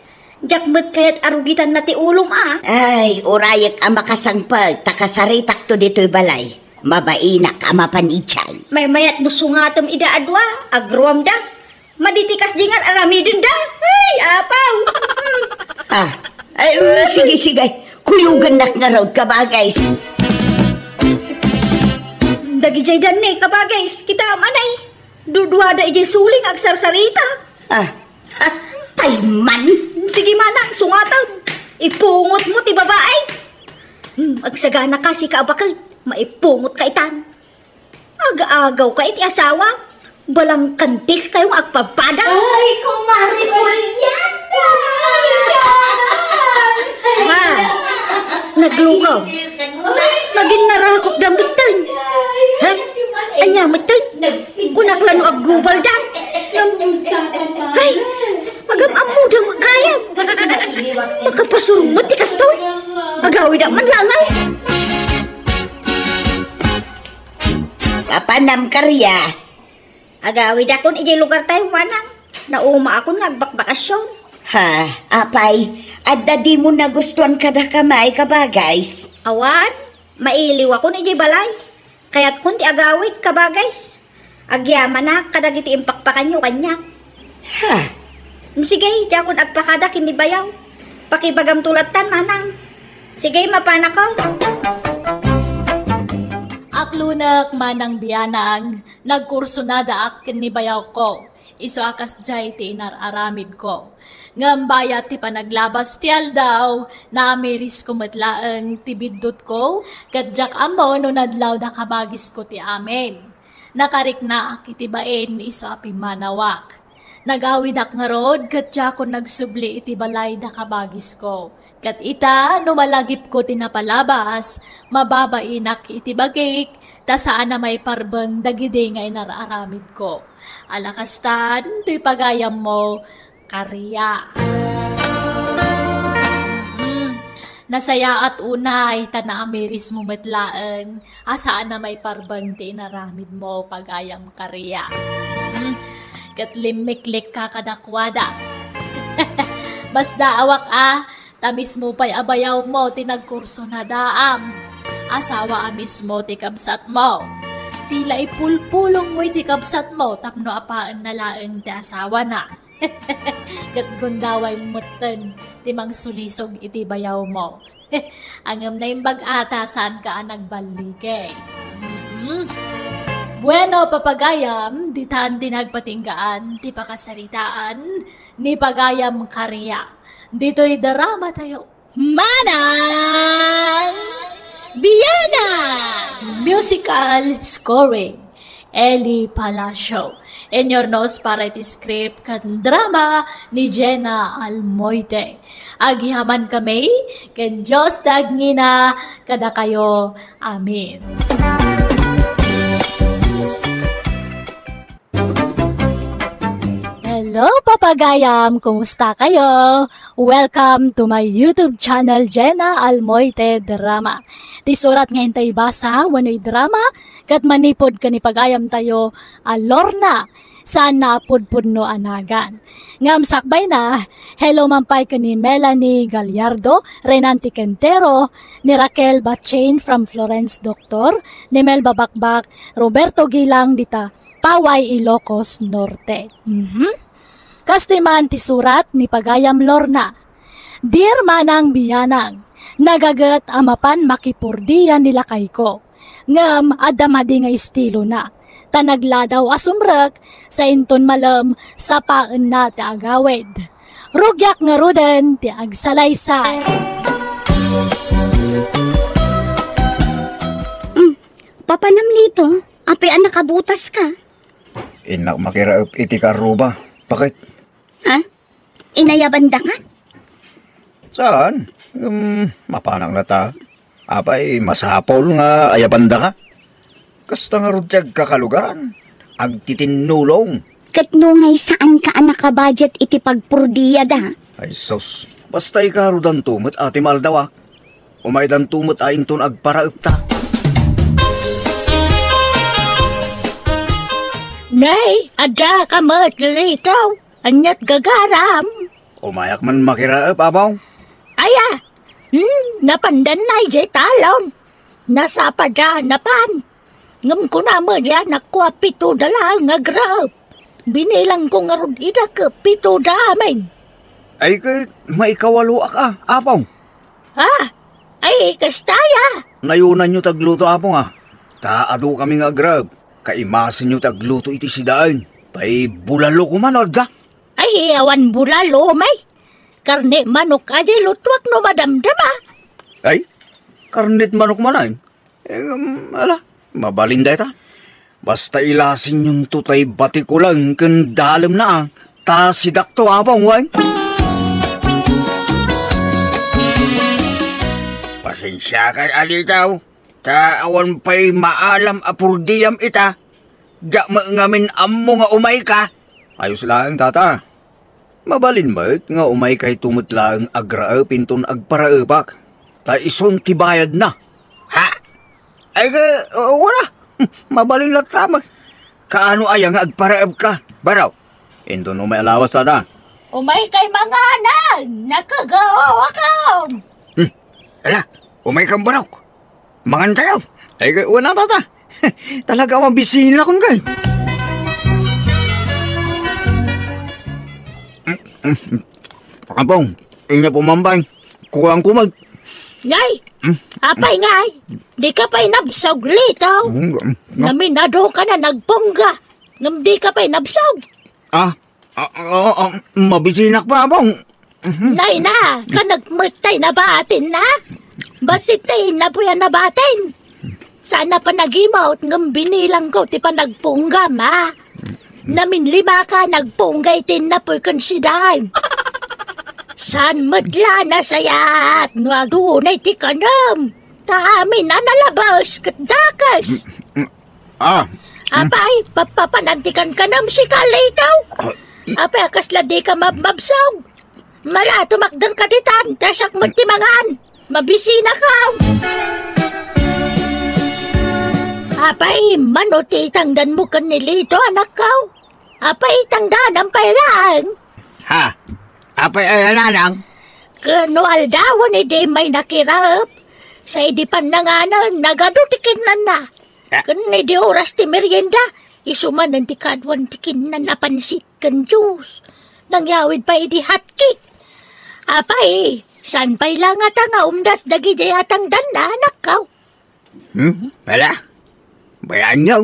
Diak met kayat arugitanna ti ulom a. Ay, urayek a makasangpet, ta kasaritakto ditoy balay. Mabainak a mapan idiay. Maymayat no sungatem ida a dua, agruamda. Madi ti kasdi nga aramidenda. Ay, apaw! Ah, ay, mm, sige, sige. Kuyogennak ngarud, kabagays. Dagijay danne, kabagays. Kita manay. Duduada ijay suling agsarsarita. Ah, ah, pay man. Sige, manang, sungatem. Ipungotmo ti babai. Hmm, agsagana kasi ka, abaket. Maipungot ka itan. Aga-agaw ka iti asawa, balangkantis kayo nga agpabpada. Ay, kumare Julieta! Ha? Naglukaw? Nagin narakop da metten. Ha? Anya metten? Kunak la no aggubal da. Ay, agam-ammo da met gayam. Makapasurong met ti kastoy. Agawid man langay. Apanam, Karia? Agawidakon idiay lugartayo, manang. Naumaakon nga agbakbakasyon. Ha, apay, adda dimo nagustuan kada kamay, kabagays? Awan, mailiwakon idiay balay. Kayatkon ti agawid, kabagays. Agyamanak kadagiti impakpakanyo kaniak. Ha? Sige, diakon agpakada ken ni bayaw. Pakibagamto lattan, manang. Sige, mapanakon. Aklunek, manang bianang, nagkursonadaak ken ni bayawko. Isu a kasdiay ti inar-aramidko. Ngem bayat ti panaglabas ti aldaw, naamirisko met laeng ti biddutko, ket diak ammo no nadlaw da kabagisko ti amin. Nakariknaak iti bain isu a pimmanawak. Nagawidak ngarud ket diakon nagsubli iti balay da kabagisko. Ket ita, no malagipko ti napalabas, mababainak iti bagik, ta saan a maiparbeng dagidi nga inar-aramidko. Ala kastan, toy pagayammo, Karia. Hmm, nasayaat unay, ta naamirismo met laeng, a saan a maiparbeng ti inaramidmo, pagayam Karia. Hmm, ket limmiklikka kadakuada. Masdaawak a, ta mismo pay a bayawmo ti nagkursonadaam. Asawa a mismo ti kabsatmo. Ti la ipulpulongmo iti kabsatmo tapno apaenna laeng ti asawana. Ket gundaway metten ti mangsulisog iti bayawmo. Ngem naimbag a ta saanka a nagballigay. Mm. Bueno, papagayam, ditan ti nagpatinggaan ti pakasaritaan ni pagayam Karia. Ditoy drama tayo. Manang Biana! Musical scoring, Eli Palacio. Inurnos para iti script ken drama ni Jenna Almoite. Agyamankami ken Dios ti agngina kadakayo. Amen. Hello, papagayam! Kumusta kayo? Welcome to my YouTube channel, Jenna Almoite Drama. Ti surat nga intay basa, wenno idrama, ket manipud ken ni pagayam tayo a Lorna, saan na a pudpudno a nagan. Ngem sakbay na, hello man pay ken ni Melanie Gallardo, Renante Quintero, ni Raquel Bachain from Florence Doctor, ni Mel Babakbak, Roberto Gilang dita Paway, Ilocos Norte. Mhm. Kastoy man ti surat ni pagayam Lorna. Dear Manang Bianang, nagaget a mapan makipurdian ni lakayko. Ngem adda madi nga estilona. Ta nagladaw a sumrek, sainton malem, sapaenna ti agawid. Rugiak ngaruden ti agsalaysay. Mm, papanam Lito, apay a nakabutas ka? Innak makiraep iti karruba. Bakit? Ha? Inayabanda ka? Saan? Um, mapanak na ta. Apay, masapul nga ayabandaka. Kasta ngarud ti agkakalugaran, agtitinnulong. Ket no ngay saanka a nakabudget iti pagpurdiyada? Ay sus, basta ikarudanto met a ti maaldawak. Umaydanto met a inton agparaepta. Nay, adda ka met, Lito. Aniat gagaram? Umayak man makiraep, Apong. Aya, hmm, napandan na idiay talon. Nasapada napan. Ngem kuna met diay anakko a pito da laeng nga agrep. Binilangko ngarud ida ket pito da amin. Ay, ket maikawaloak a, Apong. Ah, ay, kasta aya. Nayonanyo ti agluto, Apong, a. Ta adu kami nga agrep. Kaimasenyo ti agluto iti sidaen. Tay bulalo koma no adda. Ay, awan bulalo, may. Karne manok a diay lutuak no madamdama. Ay, karnet manok manen. Eh, um, ala, mabalin dayta. Basta ilasenyonto tay batikulan ken dalemna, a. Ta sidakto, Apong, wen. Pasensiakan, Alitaw. Ta awan pay maalam a purdiam ita. Diak met ngamin ammo nga umayka. Ayos laeng, Tata. Mabalin met nga umaykayto met laeng agraep inton agparaepak, ta isun ti bayadna. Ha? Ay, ka, wala. Mabalin latta met. Kaano aya nga agparaepka, Barok? Inton umay a lawas, Tata. Umaykay manganan, nakagaoakam. Hmm. Ala, umaykam, Barok. Mangantayo. Ay, ka, wala, Tata. Talaga, mabisina kun kay. Apong, inya pumambay. Kuwang kumag. Nay, hmm? Apay ngay? Di ka pay nabsog, Lito. Hmm, hmm. Naminado ka na nagpungga. Ngem di ka pay nabsog. Ah, ah, ah, ah, mabisinak pa, Apong. Mhm. Nay na, kanagmet tay nabatin na? Basit tay napuyan nabatin. Sana panagimot ngem binilangko ti panagpunggam, a. Naminlimaka nagpungga iti napuy ken sidaen. Saan met la nasayaat no adunay ti kanem? Ta amin a nalabes ket dakes. Ah. Apay, papapanantikan ka nam si Kalito? Ah. Apay, a kasla di ka mabmabsog? Mala, tumakder ka ditan, ta siak met ti mangan. Mabisina ka. Apay, mano ti itangdanmo ken ni Lito, anakko? Apay, itangdanam pay laeng? Ha? Apay, ay, ananang? Ken no aldawen idi may nakiraep, sa idi pannanganen, nagadu ti kinnanna. Ah. Ken idi oras ti merienda, isu manen ti kaduan ti kinnan a pansit ken juice. Nangyawid pay idi hot cake. Apay, saan pay la ngata nga umdas dagidiay atangdanna, anakko? Hmm? Ala? Bayan yaw.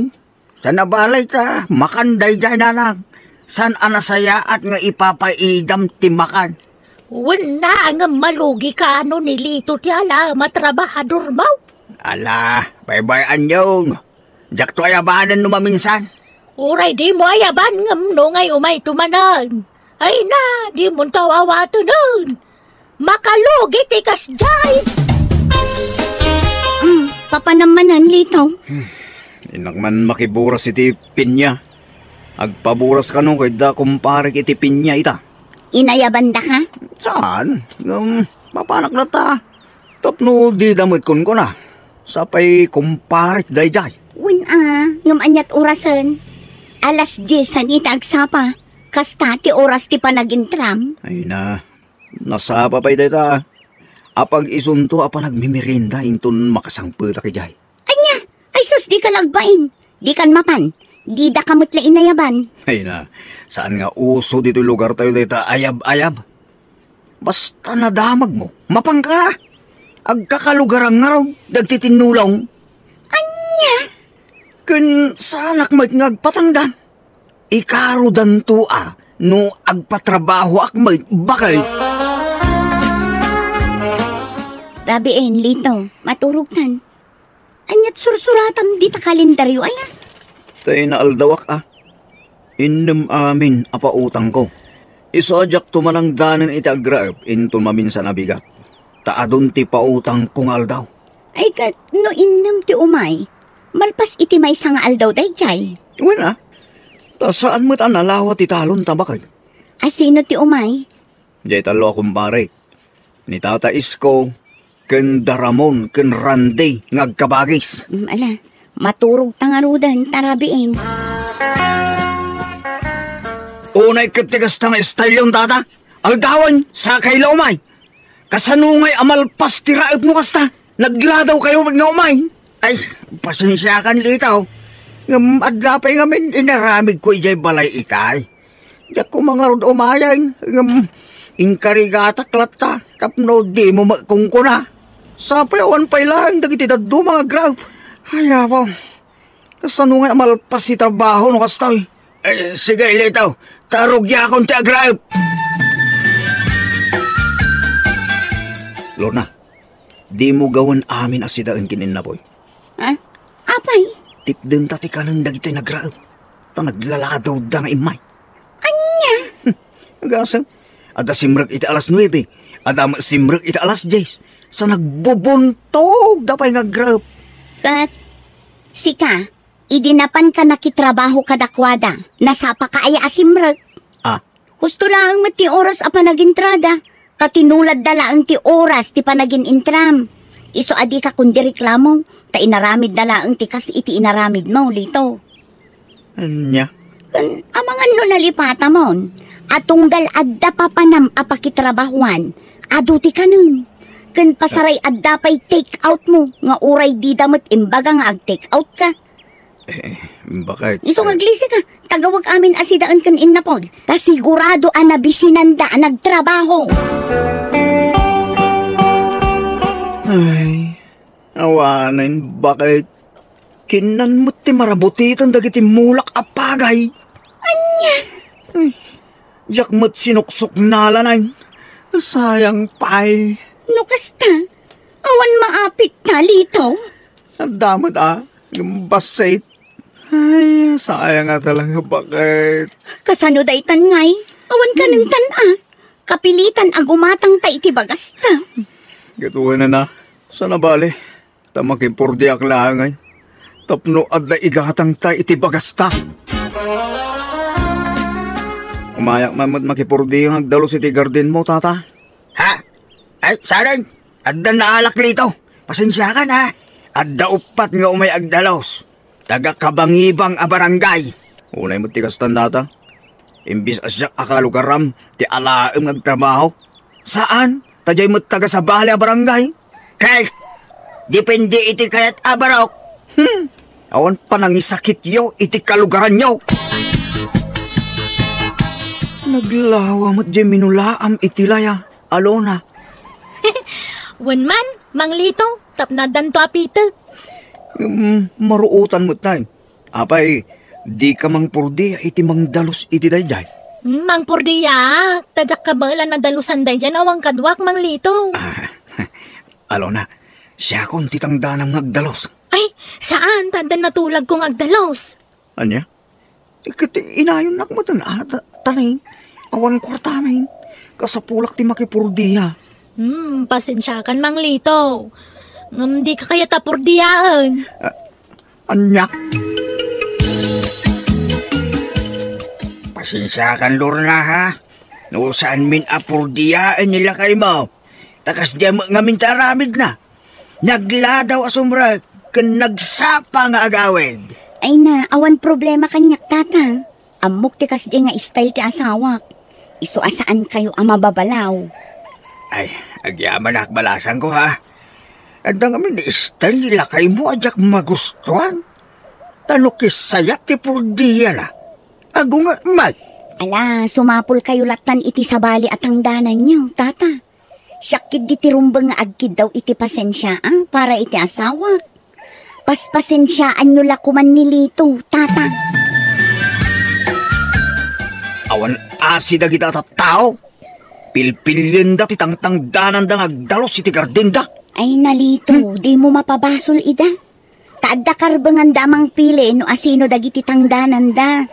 Sa nabalay ta, makan daydiay nanang. Saan a nasayaat nga ipapaidam ti makan? Wen na, ngem malugi ka no ni Lito ti ala a matrabahador mo? Ala, baybay-an yon. Diakto ayabanen no maminsan. Uray dimo ayaban ngem no ngay umayto manen. Ay na, dimonto awatenen. Makalugi ti kasdiay. Mm, papanam manen, Lito. Hmm, innak man makiburas iti pinya. Agpaburas kano ket da kumparek iti pinya ita. Inayabandaka? Saan? Ngem, mapanak latta. Tapno dida met kunkuna. Sapay kumparek daydiay. Wen a, ngem aniat orasen? Alas diez-an ita agsapa. Kasta ti oras ti panagintram. Ay na, nasapa pay dayta. Apag-isunto a panagmimerienda inton makasangpetak idiay. Ania? Ay sus, dika la agbain. Dikan mapan. Didaka met la inayaban. Ay na, saan nga uso ditoy lugartayo dayta ayab-ayab? Basta nadamagmo, mapanka. Agkakalugaran ngarud dagiti tinnulong. Ania? Ken saanak met nga agpatangdan. Ikarudanto a no agpatrabahoak met baket. Rabiin, Lito, maturogtan. Aniat sursuratam dita kalendario aya? Tay naaldawak a. Innem amin a pautangko. Isu a diakto manangdanen iti agraep inton maminsan a bigat. Ta adun ti pautangko nga aldaw. Ay, ket no innem ti umay, malpas iti maysa nga aldaw daydiay. Wen a, ta saan met a nalawa ti talon ta bakay. A sino ti umay? Diay tallo a kumpare. Ni Tata Isko, ken da Ramon, ken Randy nga agkabagis. Mm, ala, maturog ta ngaruden, tarabiim. Unay ket ti kasta nga style yon, Tata. Aldawen, sakay la umay. Kasano ngay a malpas ti raepmo kasta? Nagladaw kayo nga umay. Ay, pasensiakan, Lito. Ngem adda pay ngamin inaramidko idiay balay itay. Diak koma ngarud umayen, ngem inkarigatak latta tapno dimo met kunkuna. Sapay awan pay laeng dagiti dadduma nga graep. Ay, apo. Kasano nga malpas ti trabaho no kastoy? Eh, sige, Lito. Ta rugiakon ti agraep. Lorna, dimo gawen amin a sidaen ken innapoy. Ha? Apay? Tipdenta ti kanen dagiti nagraep. Ta naglaladawda nga immay. Ania? Gasem, adda simrek iti alas nuebe, adda met simrek iti alas dies. Sa nagbubuntogda pay nga agraep. Ket sika, idi napanka nakitrabaho kadakuada, nasapaka aya a simrek? Ah. Husto laeng met ti oras a panagintrada, ta tinuladda laeng ti oras ti panagin-intram. Isu a dika kundi reklamo, ta inaramidda laeng ti kas iti inaramidmo, Lito. Ania? Ken amangan no nalipatamon, a tunggal adda papanam a pakitrabahuan, adu ti kanen. Ken pasaray adda pay take out mo, nga uray dida met imbaga nga ag-take out ka. Eh, bakit? Isu nga aglisi ka, tagawag amin a sidaen ken innapoy. Ta sigurado a nabisinanda a nagtrabaho. Ay, awanen, bakit? Kinnan met ti marabutiten dagiti mulak a pagay. Ania? Hmm. Diak met sinuksuknalanen. Sayang pay. No kasta, awan maapit ta, Lito. Adda met a, ngem bassit. Ay, sayang a talaga, bakit? Kasano daytan ngay? Awan kanentan a. Kapilitan a gumatang ta iti bagasta. Gatuan na, sana bale. Ta makipurdiak laeng ay tapno adda igatang ta iti bagasta. Umayak man met makipurdi nga agdalus iti garden mo, Tata. Ha? Ay, saan? Adda naalak, Lito. Pasensiakan, ha? Adda uppat nga umay agdalus. Taga Kabangibang a barangay. Unay met ti kastan, Tata. Imbis a siak a kalugaram ti alaem nga agtrabaho. Saan? Ta diay met taga sabali a barangay. Kay, depende iti kayat a barok. Hmm. Awan panangisakityo iti kalugaranyo. Naglawa met diay minulaam iti laya, Alona. Wen man, Mang Lito, tapno addanto a pitek. Hmm, maruotan met tay. Apay, dika mangpurdia iti mangdalus iti daydiay? Hmm, mangpurdiaak, ta diak kabaelan a dalusan daydiay no awan kaduak, Mang Lito. Ah, Alona, siakon ti tangdanam nga agdalus. Ay, saan, ta adda natulagko nga agdalus. Ania? Ket inayonnak met a, ta, ta nay, awan kuartamin. Kasapulak ti makipurdia. Hmm, pasensiakan, Mang Lito. Ngem dika kayat a purdiaen. Ah, Ania? Pasensiakan, Lorna, ha? No saanmin a purdiaen ni lakaymo. Ta kasdiay met ngamin ti aramidna. Nagladaw a sumrek ken nagsapa nga agawid. Ay na, awan problema kaniak, Tata. Ammok ti kasdiay nga style ti asawak. Isu a saankayo a mababalaw. Ay, agyamanak, balasangko, ha? Adda ngamin style ni lakaymo a diak magustuan. Ta no kissayat ti purdiana, agunget met. Ala, sumapulkayo lattan iti sabali a tangdananyo, Tata. Siak ketdi ti rumbeng nga agkiddaw iti pasensia, ah, para iti asawak. Paspasensiaanyo la koman ni Lito, Tata. Awan asi dagita a tattao. Pilpilienda ti tangtangdananda nga agdalus iti gardenda. Ay na, Lito, dimo mapabasol ida. Ta adda karbenganda a mangpili no asino dagiti tangdananda.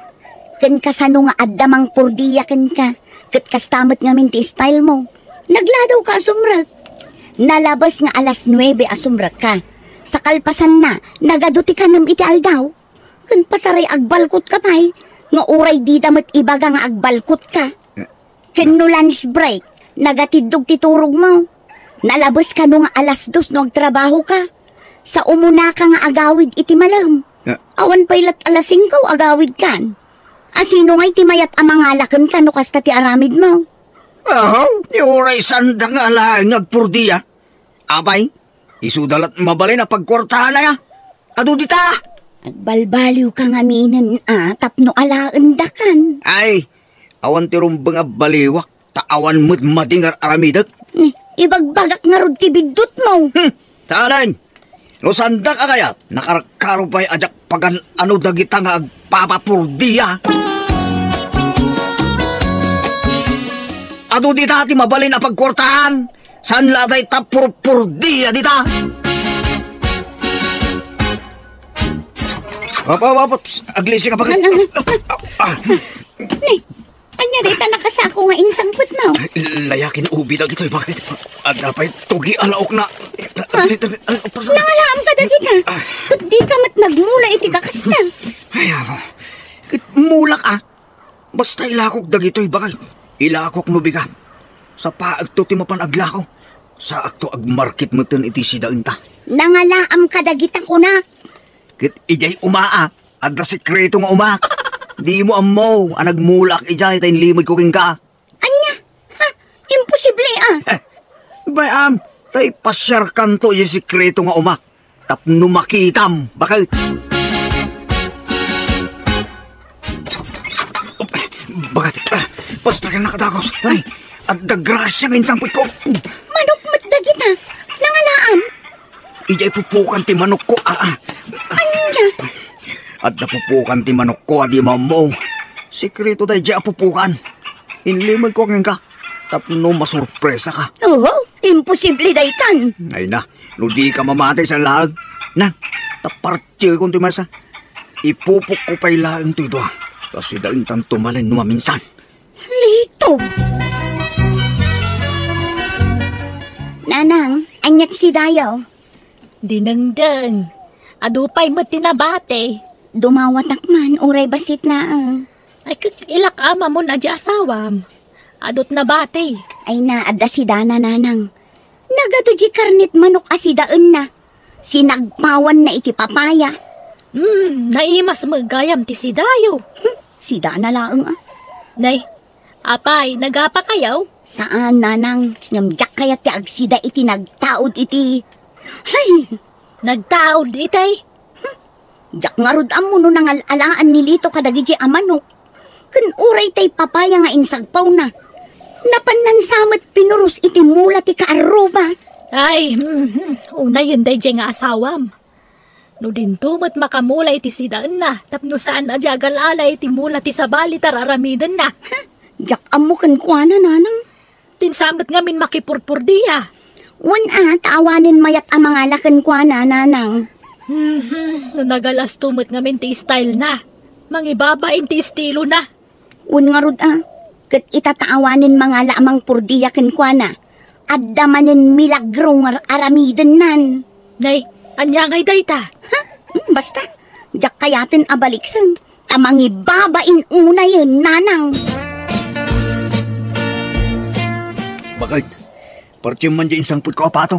Ken kasano nga adda mangpurdia kenka, ket kasta met ngamin ti style mo. Nagladawka a sumrek. Nalabes nga alas nuebe a sumrekka. Sa kalpasanna, nagadu ti kanem iti aldaw. Ken pasaray agbalkotka pay, nga uray dida met ibaga nga agbalkotka. Ken no lunch break, nagatiddog ti turogmo. Nalabes kano nga alas dos no agtrabahoka. Sa umunaka nga agawid iti malem. Ah. Awan pay lat alas singko agawidkan. Asino ngay ti mayat a mangala kenka no kasta ti aramidmo? Ahaw, ti uray sanda nga alaen nga agpurdia. Apay, isuda lat mabalin a pagkuartaanna. Adu dita! Agbalbaliwka ngaminen a tapno alaendakan. Ay, awan ti rumbeng a baliwak, ta awan met madi nga ar-aramidek. Ni, ibagbagak ngarud ti biddutmo. Hmm, saanen? No saandak a kayat, nakarkaro pay a diak pagan-ano dagita nga agpapapurdia. Adu dita ti mabalin a pagkuartaan. Saan la dayta purpurdia dita? Apa, apa, apa, psst, aglisi ka, bakit? Ano, ano? Ah, ah. Ni, ania dayta nakasako nga insangpetmo? Layakin ubi dagitoy, bakit? Adda pay tugi a laok na. Ha? Dali, dali, ah, pasal. Nangalaam ka dagita. Ah. Ket di ka met nagmula iti kakasta. Ay, ama. Ket mulak, ah. Basta ilakok dagitoy, bakit? Ilakok no bigat. Sapaekto ti mapan aglako. Saakto agmarket metten iti sidaenta. Nangalaam ka dagita kunak. Ket idiay umaak, adda sekreto nga umak. Dimo ammo a nagmulak idiay ta inlimedko kenka. Ania? Ha? Imposible, ah. Eh, bay-am, ta ipasiarkanto idiay sekreto nga umak. Tapno makitam, bakit? Bakit? Ah, basta ka nakadagos. Tari, adda grasia nga insangpetko. Manok met dagita. Nangalaam. Idiay pupukan ti manokko, ah, ah. Ania? Adda pupukan ti manokko, a di mammo. Sekreto daydiay a pupukan. Inlimedko kenka. Tapno masurpresa ka. Oo, imposible daytan. Ay na, no di ka mamati sa laag. Na, ta partiyekon ti maysa. Ipupokko pay laeng toy dua. Ta sidaentan tumanen no maminsan. Lito. Nanang, aniat si Dayo? Dinengdeng. Adu pay met ti nabati. Dumawatak man, uray bassit laeng. Ay, ket ilak amamon a di asawam. Adut nabati. Ay na, adda sidana, nanang. Nagadu di karnit manok a sidaenna. Sinagpawanna iti papaya. Hmm, naimas met gayam ti sidayo. Hmm, sidana laeng, ah. Nay, apay, nagapakayo? Saan, nanang. Ngem diak kayat ti agsida iti nagtaud iti, hay! Nagtaud itay? Hmm, diak ngarud ammo no nangal-alaan ni Lito kadagiti a manok. Ken uray tay papaya nga insagpawna. Napannan sa met pinuros iti mula ti kaarruba. Ay, mhm, unayen daydiay nga asawam. No dinto met makamula iti sidaenna, tapno saan a di agal-ala iti mula ti sabali ti ar-aramidenna. Ha? Diak ammo kenkuana, nanang. Tin sa met ngamin makipurpurdia. Wen a, ta awanen mayat a mangala kenkuana, nanang. Mhm, no nagalasto met ngamin ti style na. Mangibabain ti estilo na. Wen ngarud a, ket ita ta awanen mangala a mangpurdia kenkuana. Adda manen milagro nga ar-, aramidennan. Nay, ania ngay dayta? Ha? Hmm, basta, diak kayaten a baliksen, ta mangibabain unayen, nanang. Bakit? Partiem man di insangpetko a pato.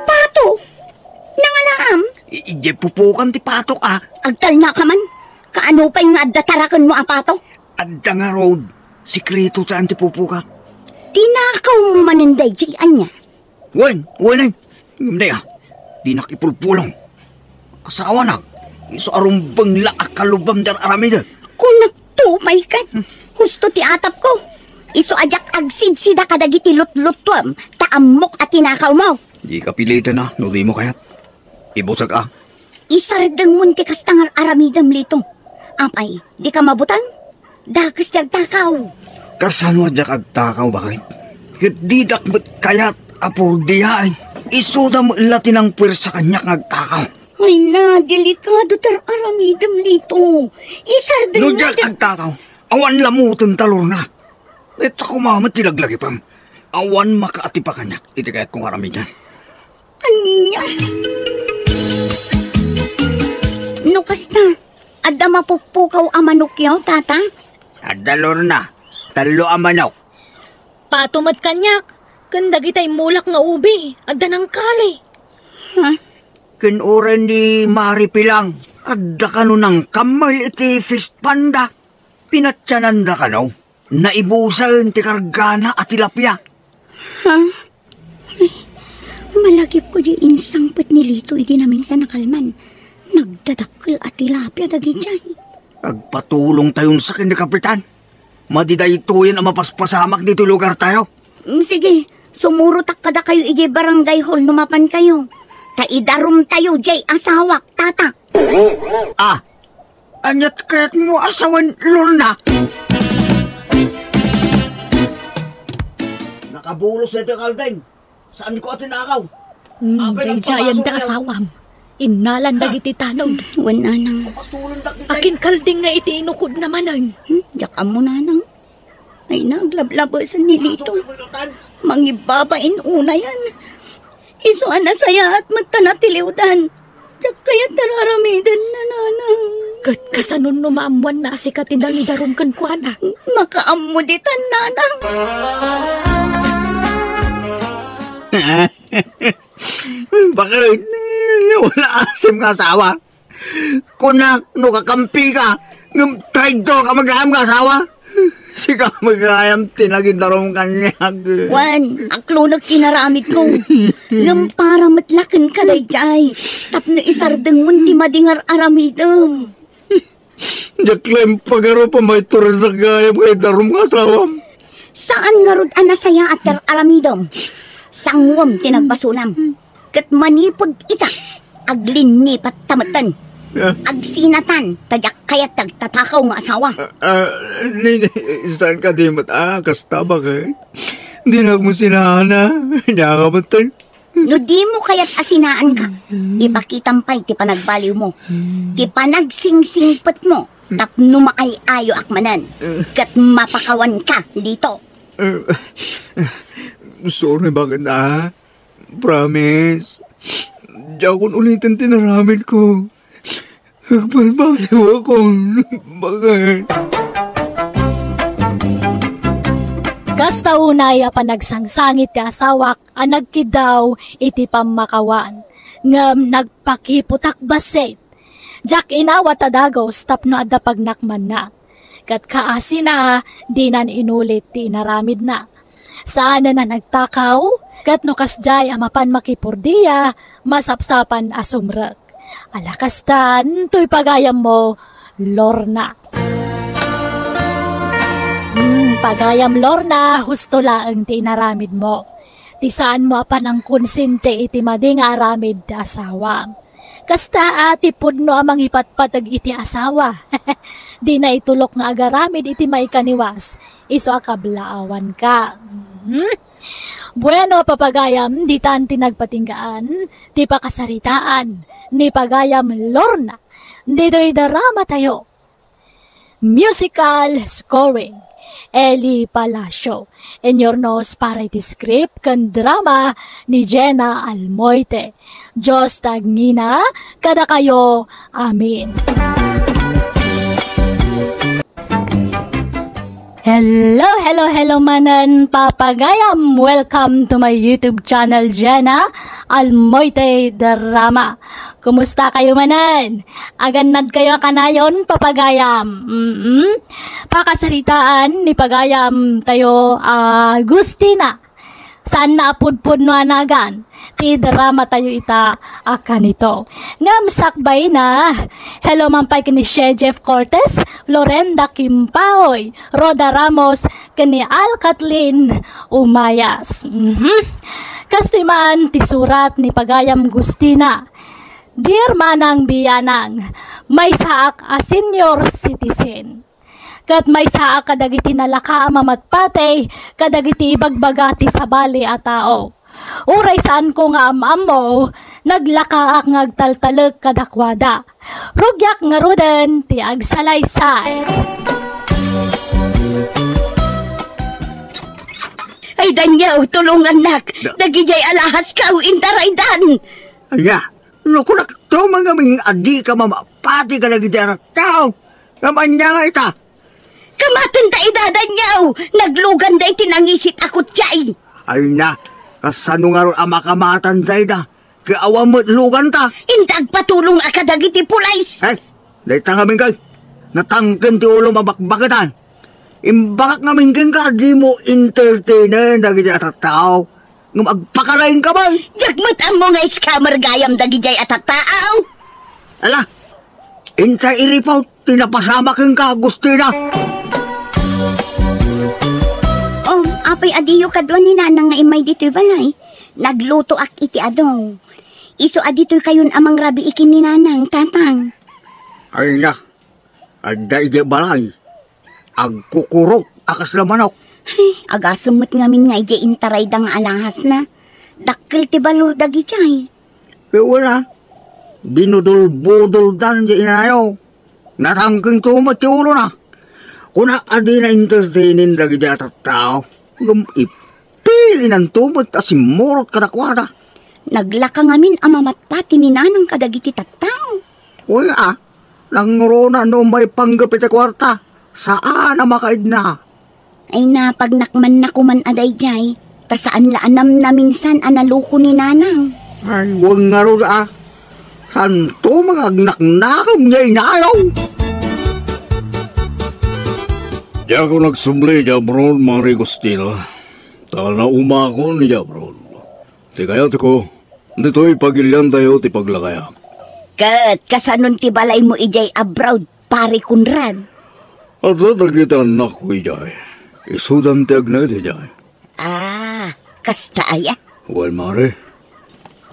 Pato? Nangalaam? I-, idiay pupukan ti patok, ah. Agtalna ka man. Kaano pay nga adda tarakenmo a pato? Adda ngarud. Sekreto ta ti pupukak. Tinakawmo manen daydiay ania? Wen, wen, ay. Ngem daya, dinak ipulpulong. Asawanak, isu a rumbeng la a kalubam ti ar-aramidek. Kunak to, pay ket. Husto ti atapko. Isu a diak agsidsida kadagiti lutlutuem, ta ammok a tinakawmo. Di ka piliten a, no dimo kayat. Ibusek a. Isardengmon ti kasta nga ar-aramidem, Lito. Apay, di ka mabutang? Dakes ti agtakaw. Kasano a diak agtakaw, bakit? Ket didak met kayat a purdiaen. Isuda met la ti nangpuersa kaniak nga agtakaw. Ay na, delikado ti ar-aramidem, Lito. Isardengmo ti— No diak agtakaw, awan lamoten ta lorna. Dayta koma met ti laglagipem. Awan makaatipa kaniak iti kayatko nga aramiden. Ania? No kasta, adda mapukpukaw a manokyo, tata? Adda, Lorna, tallo a manok. Pato met kaniak, ken dagiti immulak nga ubi, adda nangkali. Ha? Ken uray ni Mari Pilang, adda kano nangkammel iti fish pond-da. Pinatiananda kano? Naibusen ti kargana a tilapia. Ha? Ay, malagipko di insangpet ni Lito idi naminsan a kalman. Nagdadakkel a tilapia dagidiay. Agpatulongtayon sa ken ni Kapitan. Madi daytoyen a mapaspasamak ditoy lugartayo. Mm, sige, sumurotak kadakayo idiay barangay hall no mapankayo. Ta idarumtayo diay asawak, tata. Ah, aniat kayatmo a sawen, Lorna? Nakabulos daytoy kalding. Saanko a tinakaw. Hmm, apay daydiayen ti asawam. Innalan dagiti talog. Wen, nanang. Akin kalding nga iti inukodna manen. Hmm, diak ammo, nanang. Ay, naglablabesen ni Lito. Mangibabain unayan. Isu a nasayaat met ta natiliwdan. Diak kayat ar-aramiden, nanang. Ket kasano no maammuanna a sika ti nangidarum kenkuana? Makaammo ditan, nanang. Bakit? Wala asim nga asawa. Kunak no kakampika, ngem traidor ka met gayam nga asawa. Sika met gayam ti nagidarum kaniak. Wen, aklonek ti inaramidko. Ngem para met la kenka daydiay, tapno isardengmon ti madi nga ar-aramidem. Diak la impagarup a maitureddak gayam nga idarum nga asawam. Saan ngarud a nasayaat ti ar-aramidem. Sanguem ti nagbasolam. Ket manipud ita, aglinnipatta metten. Ah. Agsinatan, ta diak kayat ti agtatakaw nga asawa. Ah, ah, ni, ni, saan kadi met a kasta, bakit? Dinak met sinaan a, diak metten. No dimo kayat a sinaanka, ipakitam pay ti panagbaliwmo, ti panagsingsingpetmo, tapno maay-ayoak manen, ket mapakawanka, Lito. Eh, sorry, bakit, ah? Promise. Diakon uliten ti inaramidko. Agbalbaliwakon. Bakit? Kasta unay a panagsangsangit ti asawak a nagkiddaw iti pammakawan, ngem nagpakiputak bassit. Diak inawat a dagus tapno adda pagnakmanna. Ket kaasina, dinan inulit ti inaramidna. Saanen a nagtakaw, ket no kasdiay a mapan makipurdia, masapsapan a sumrek. Ala kastan, toy pagayammo, Lorna. Hmm, pagayam Lorna, husto laeng ti inaramidmo. Ti saanmo a panangkonsente iti madi nga aramid ti asawam. Kasta a ti pudno a mangipatpateg iti asawa. Dina itulok nga agaramid iti maikaniwas, isu a kablaawanka. Mhm. Bueno, papagayam, ditan ti nagpatinggaan, ti pakasaritaan, ni pagayam Lorna, ditoy drama tayo. Musical scoring, Eli Palacio. Inurnos para iti script ken drama ni Jenna Almoite. Dios ti agngina kadakayo. Amen. Hello, hello, hello manen, papagayam. Welcome to my YouTube channel, Jenna Almoite Drama. Kumusta kayo manen? Agannad kayo a kanayon, papagayam. Mm-mm. Pakasaritaan ni pagayam tayo, ah, Agustina. Saan na a pudpudno a nagan ti drama tayo ita a kanito. Ngem sakbayna, hello man pay ken ni Shea Jeff Cortez, Florenda Kimpaoy, Rhoda Ramos, ken ni Al Kathleen Umayas. Mhm. Kastoy man ti surat ni pagayam Agustina. Dear Manang Bianang, maysaak a senior citizen. Ket maysaak kadagiti nalaka a mamatpatey kadagiti ibagbaga ti sabali a tao. Uray saanko nga am-ammo, naglakaak nga agtaltalek kadakuada. Rugiak ngaruden ti agsalaysay. Ay, Daniel, tulungannak. Da- Dagidiay alahas ka, intaraydan. Ania? No, kunakto man ngamin a dika mamapati kadagiti a tattao. Ngem ania nga ita? Kamaten ta ida, Daniel! Nagluganda iti nangisit a kutsaay. Ay na, kasano ngarud a makamatan dayta? Ket awan met luganta. Inta agpatulong a kadagiti pulis. Ay, dayta ngamin kay, natangken ti ulom a bakbaketan. Imbagak ngamin kenka, dimo entertainen dagiti a tattao. Ngem agpakaraingka man. Diak met ammo nga scammer gayam dagidiay a tattao. Ala, intay i-report ti napasamak kenka, Agustina. Oh, apay a diyo kadua ni Nanang nga immay ditoy balay? Naglutoak iti adu. Isu a ditoykayon a mangrabii ken ni Nanang, Tatang. Ay na, adda idiay balay. Agkukurok a kasla manok. Ay, agasem met ngamin nga idiay intarayda nga alahasna. Dakkel ti balor dagidiay. Ket wen a, binudol-budoldan diay inayo. Natangkengto met ti ulona. Kunak a dina entertainen dagiti a tattao. Ngem ipilinanto met a simmurot kadakuada. Naglaka ngamin a mamatpati ni Nanang kadagiti tattao. Wen a, nangruna no umay panggep iti kuarta, saan a makaidna. Ay, napagnak man na koman a daydiay, ta saan la a namnaminsan a naloko ni Nanang. Ay, wen ngarud a, saanto nga agnaknakem nga inayo. Diak nagsubli iti abroad, Mare Agustina, ta naumakon iti abroad. Ti kayatko, ditoy pagiliantayo ti paglakayak. Ket kasanon ti balaymo idiay abroad, Pare Conrad? Adda dagiti annakko idiay. Isudan ti agnaed idiay. Ah, kasta aya? Wen, Mare.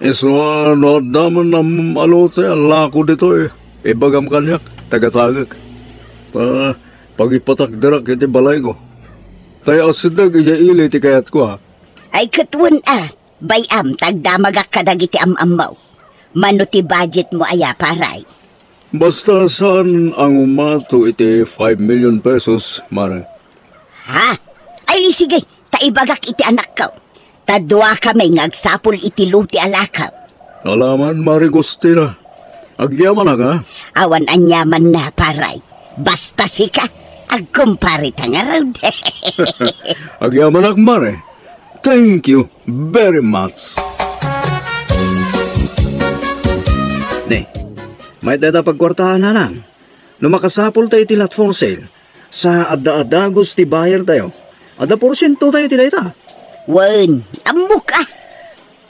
Isu a no adda man ammom a lote a lako ditoy, ibagam kaniak, tagatagek. Ta, pagipatakderak iti balayko. Ta asideg idiay ili ti kayatko, ha? Ay, ket wen a, bay-am ta agdamagak kadagiti am-ammo. Mano ti budgetmo aya, Pare? Basta saan a ngumato iti five million pesos, Mare. Ha? Ay, sige, ta ibagak iti anakko. Ta duakami nga agsapul iti lote a lako. Alaman, Mare Agustina. Agyamanak, ha? Awan aniamanna, Pare. Basta sika, agkumpare ta ngarud. Agyamanak, Mare. Thank you very much. Ne, mayat dayta pagkuartaan, Nanang. No makasapulta iti lot for sale, sa adda a dagus ti buyertayo, adda porsientotayo iti dayta. Wen, ammok a.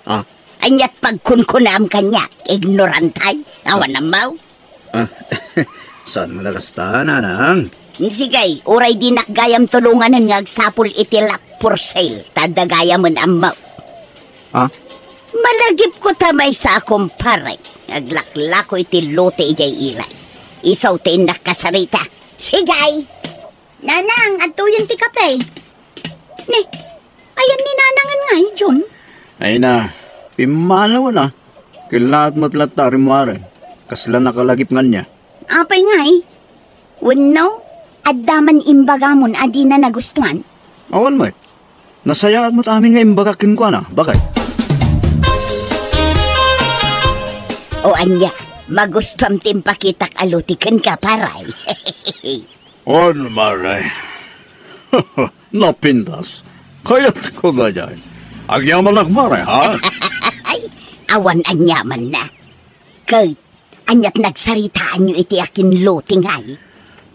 Ah? Aniat pagkunkunam kaniak, ignorante? Awan ammo. Ah, saan nga nakasta, Nanang? Sige, uray dinak gayam tulonganen nga agsapul iti lot for sale, ta adda gayamen ammo. Ah? Malagipko ta maysa a kumpare nga aglaklako iti lote idiay ili. Isu ti innak kasarita. Sige! Nanang, adtoyen ti kape. Ne, ayan ni Nanangen ngay, John? Ay na, pimmanawen a. Kellaat met latta, Mare. Kasla nakalagip ngarud. Apay ngay? Wenno, adda man imbagamon a dina nagustuan? Awan met. Nasayaat met amin nga imbagak kenkuana, baket. O ania, magustuam ti impakitak a lote kenka, Pare? On, Mare. Napintas. Kayatko daydiay. Agyamanak, Mare, ha? Ay, awan aniamanna. Ket, aniat nagsaritaanyo iti akinlote ngay?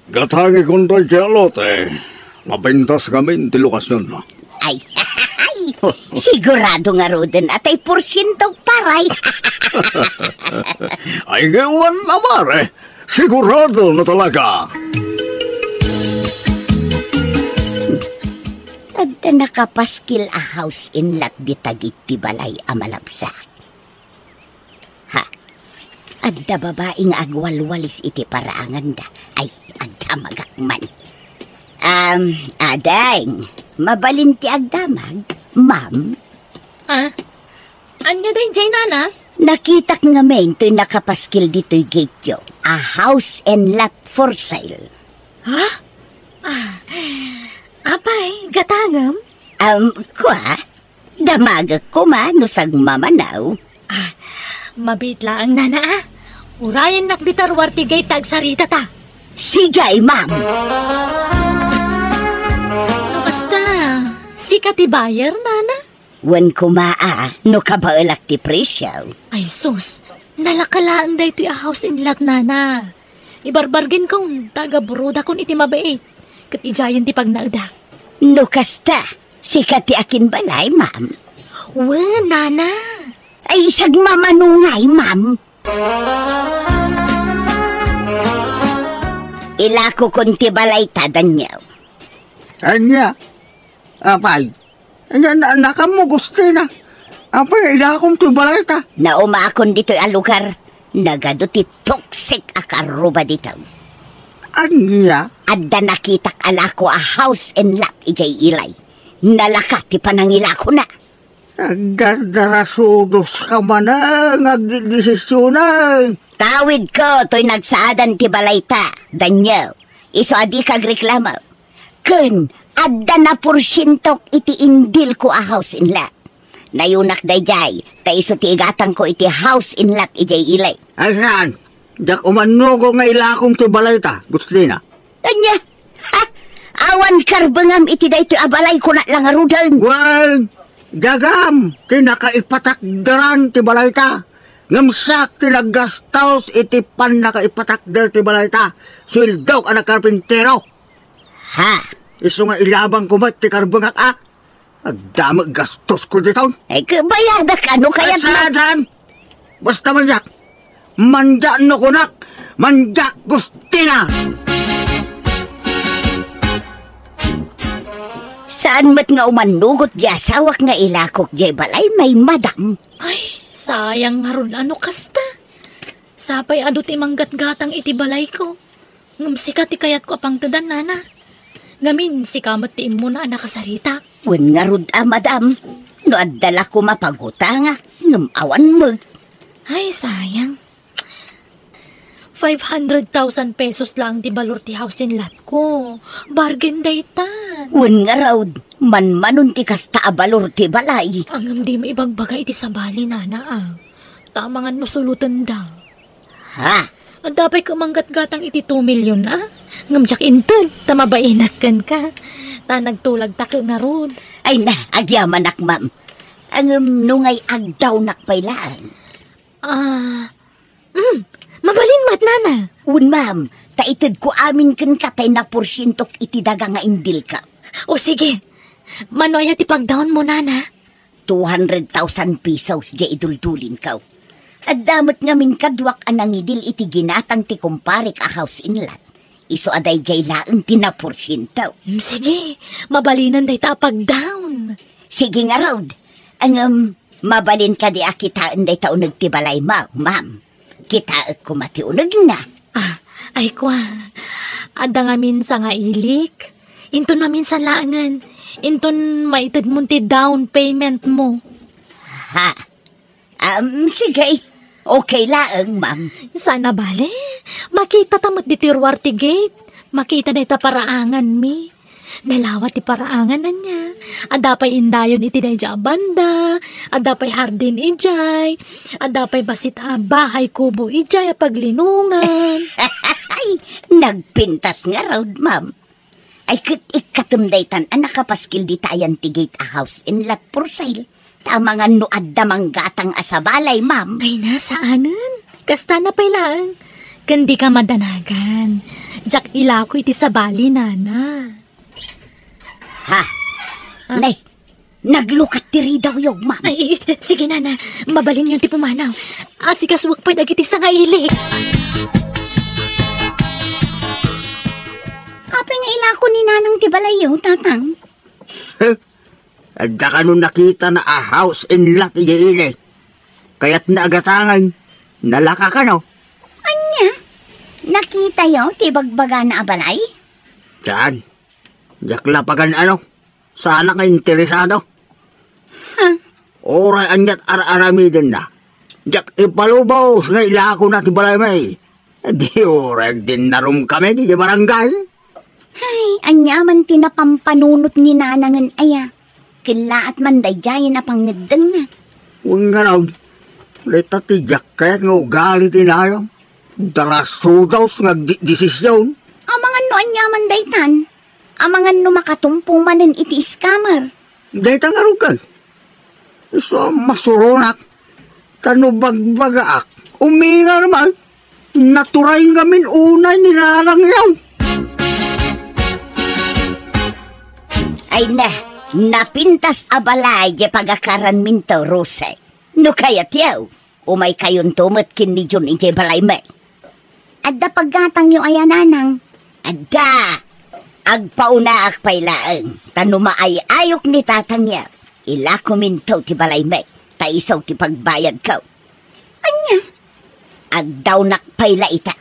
Gatangekon daydiay a lote. Napintas ngamin ti lokasionna. Ay, ay, sigurado ngaruden a tay porsiento, Pare. Ay, wen a, Mare. Sigurado na talaga. Adda nakapaskil a house and lot dita iti balay a malabsak. Ha? Adda babai nga agwalwalis iti paraanganda. Ay, agdamagak man. Um, ading, mabalin ti agdamag, ma'am? Ah? Ania daydiay, Nana? Nakitak ngamin toy nakapaskil ditoy gateyo a house and lot for sale. Ha? Ah, apay, gatangem? Um, kua? Damagek koma no sagmamano. Ah, Mabiit laeng, nana, a. Urayennak dita ruar ti gate ta agsaritata. Sige, ma'am. No kasta, sika ti buyer, nana? Wen koma, a, no kabaelak ti presio. Ay sus, nalaka laeng daytoy a house and lot, nana. Ibarbargainko ta agaburodakon iti mabiit, ket idiayen ti pagnaedak. No kasta, sika ti akinbalay, ma'am? Wen, nana. Ay, sagmamano ngay, ma'am? Ilakokon ti balayta, Daniel. Ania? Apay, ania, na, nakammo, Gustina? Apay, ilakom ti balayta? Naumakon ditoy a lugar. Nagadu ti toxic a karuba ditoy. Ania? Adda nakitak a lako a house and lot idiay ilay. Nalaka ti panangilakona. Agdardarasudoska manen nga agdidesisionen. Tawidko toy nagsaadan ti balayta, Daniel. Isu a dika agreklamo. Ken adda naporsientok iti indilko a house and lot. Nayunak daydiay, ta isu ti igatangko iti house and lot idiay ilay. Ay saan? Diak umannugor nga ilakom ti balayta, Gustina. Ania? Ha? Awan karbengam iti daytoy a balay, kunak la ngaruden. Wen, dagam ti nakaipatakderan ti balayta. Ngem siak ti naggastos iti pannakaipatakder ti balayta. Sueldok a nagkarpintero. Ha? Isu nga ilabangko met ti karbengak, a. Adda met gastosko diton. Ay, kabayadak, ano kayat Ay, saan, saan? Basta mandiak. Mandiak no kunak. Mandiak, Gustina. Saan met nga umannugot di asawak nga ilakok di balay, may madam? Ay, sayang ngarud, ano kasta? Sapay adu ti manggatgatang iti balayko. Ngem sika ti kayatko a pangtedan, nana. Ngamin, sika met ti immuna a nakasaritak. Wen ngarud a, madam, no adda la koma pagutangak, ngem awan met. Ay, sayang. Five hundred thousand pesos laeng ti balor ti house and lot ko. Bargain daytan. Wen ngarud, manmanon ti kasta a balor ti balay. Ngem dimo ibagbaga iti sabali, nana, a. Ta amangan no sulotenda. Ha? Adda pay ko manggatgatang iti two million, a? Ngem diak inted, ta mabainak kenka. Ta nagtulagta ket ngarud. Ay na, agyamanak, ma'am. Ngem no ngay agdawnak pay laeng. Ah, mm, mabalin met, nana. Wen, ma'am, ta itedko amin kenka tay naporsientok iti daga nga indilka. O sige, mano aya ti pagdawnmo, nana? Two hundred thousand pesos diay iduldulinko. Adda met ngamin kaduak a nangidil iti ginatang ti kumparek a house and lot. Isu a daydiay laeng ti naporsiento. Mm, sige, mabalinen dayta a pagdawn. Sige ngarud. Ngem, mabalin kadi a kitaen dayta uneg ti balaymo, ma'am? Kitaek koma ti unegna. Ah, ay kua, adda ngamin sangailik. Inton maminsan laengen, inton maitedmon ti down payment mo. Ha? Um, sige. Okay laeng, ma'am. Saan a bale? Makitata met ditoy ruar ti gate. Makita dayta paraanganmi. Nalawa ti paraangan, ania. Adda pay indayon iti daydiay a banda. Adda pay hardin idiay. Adda pay bassit a bahay kubo idiay a paglinongan. Ay, nagpintas ngarud, ma'am. Ay, ket ikkatem daytan a nakapaskil dita ayan ti gate a house and lot for sale. Ta amangan no adda manggatang a sabali, ma'am. Ay na, saanen. Kasta na pay laeng. Ken dika madanagan. Diak ilako iti sabali, nana. Ha? Ah. Nay, naglukat ti ridawyo, ma'am. Ay, sige, nana. Mabalinyon ti pumanaw. Asikasuek pay dagiti sangailik. Apay nga ilako ni nanang ti balayyo, tatang? Huh? Adda kano nakitana a house and lot idiay ili. Kayatna a gatangen, nalaka kano. Ania? Nakitayo ti ibagbagana a balay? Saan? Diak la pagan-ano. Saanak nga interesado. Ha? Uray aniat ar-aramidenna. Diak ipalubos nga ilakona ti balaymi. Di uray agdinnarumkami idiay barangay. Hay, aniaman ti napampanunot ni nanangen aya. Kellaat man daydiayen a pangngeddengna. Wen ngarud, Dayta ti diak kayat nga ugali ti inayam. Darasudos nga agdesisyon. Amangan no aniaman daytan? Amangan no makatumpong manen iti scammer? Dayta ngarud kay. Isu a masuronak. Ta no bagbagaak, umingar man. Naturay ngamin unay ni Nanang yaw. Ay na, napintas a balay di pagakaranminto, Rose. No kayatyo, umaykayonto met ken ni Jun idiay balaymi. Adda paggatangyo aya, Nanang? Adda! Agpaunaak pay laeng, ta no maay-ayok ni tatangyo, ilakominto ti balaymi, ta isu ti pagbayadko. Ania? Agdawnak pay la ita.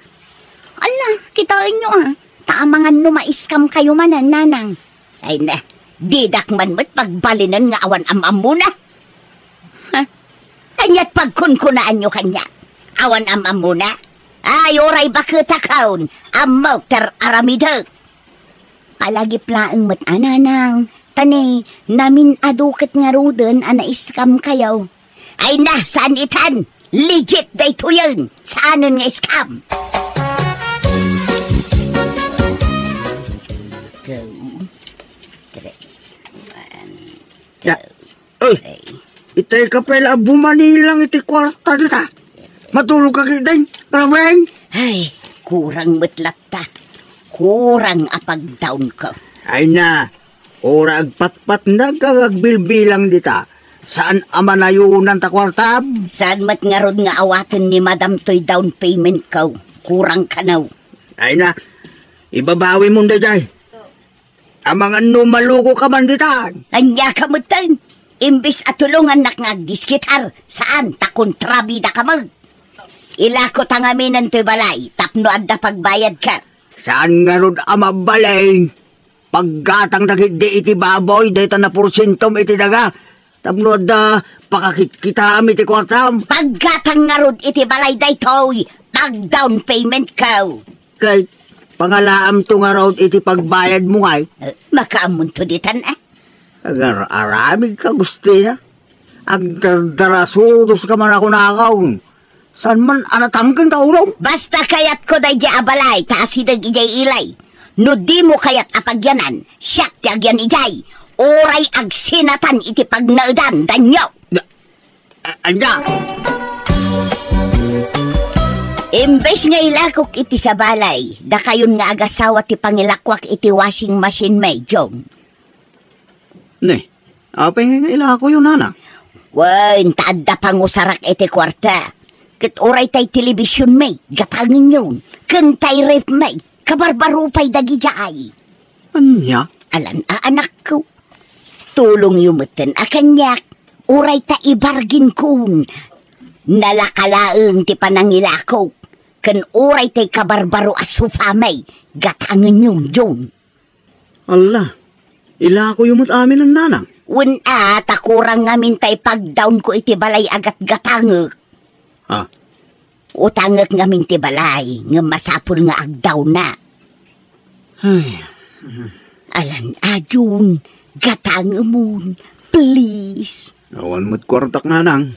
Ala, kitaenyo a, ta amangan no ma-scam kayo manen, Nanang. Ay na, didak man met pagbalinen nga awan am-ammona. Ha? Ania ti pagkunkunaanyo kaniak? Awan am-ammona? Ay, uray baketakon, ammok ti ar-aramidek. Palagip laeng met a, Nanang, ta ni, namin-adu ket ngaruden a na-scam kayo. Ay na, saan itan? Legit daytoyen. Saanen nga scam? Two, three, one, two, three. Oy, itay ka pay la a bumanilang iti kuarta dita. Matulog ka ketdin, Rabeng? Ay, kurang met latta. Kurang a pagdawnko. Ay na, uray agpatpatnag nga agbilbilang dita. Saan a manayonan ta kuartam? Saan met ngarud nga awaten ni Madam toy down payment ko? Kurang kano. Ay na, ibabawimon daydiay. Amangan no maloko ka man ditan. Ania ka metten? Imbes a tulongannak nga agdiskitar, saan ta kontrabida ka met. Ilako ta ngaminen toy balay tapno adda pagbayadka. Saan ngarud a mabalin? Paggatang dagiti iti baboy dayta naporsientom iti daga. Tapno adda pakakitkitam iti kuartam. Paggatang ngarud iti balay daytoy, pag-down payment ko. Ket pangalaamto ngarud iti pagbayadmo ngay? Eh, makaammonto ditan, eh. Agar-aramid ka, Agustina. Agdardarasudos ka man a kunakon. Saan man a natangken ta ulo? Basta kayatko daydiay a balay ta asideg idiay ilay. No dimo kayat a pagyanan, siak ti agyan idiay. Uray agsinatan iti pagnaedan, danyo. Da-, a-, anda? Imbes nga ilakok iti sabalay, dakayon nga agasawa ti pangilakuak iti washing machine, May John. Ne, apay nga ilakoyo, Nana? Wen, ta adda pangusarak iti kuarta. Ket uray tay television, May, gatangenyon. Ken tay ref, May, kabarbaro pay dagidiay. Ania? Alan a anakko. Tulongyo metten a kaniak. Uray ta ibarginkon. Nalaka laeng ti panangilakok. Ken uray tay kabarbaro a sofa, May, gatangenyon, John. Alla, ilakoyo met amin, Nanang. Wen a, ta kurang ngamin tay pagdawnko iti balay a gatgatangek. Ah. Utangek ngamin ti balay, ngem masapul nga agdawna. Ay. Alan a, Jun, gatangemon, please. Awan met kuartak, Nanang.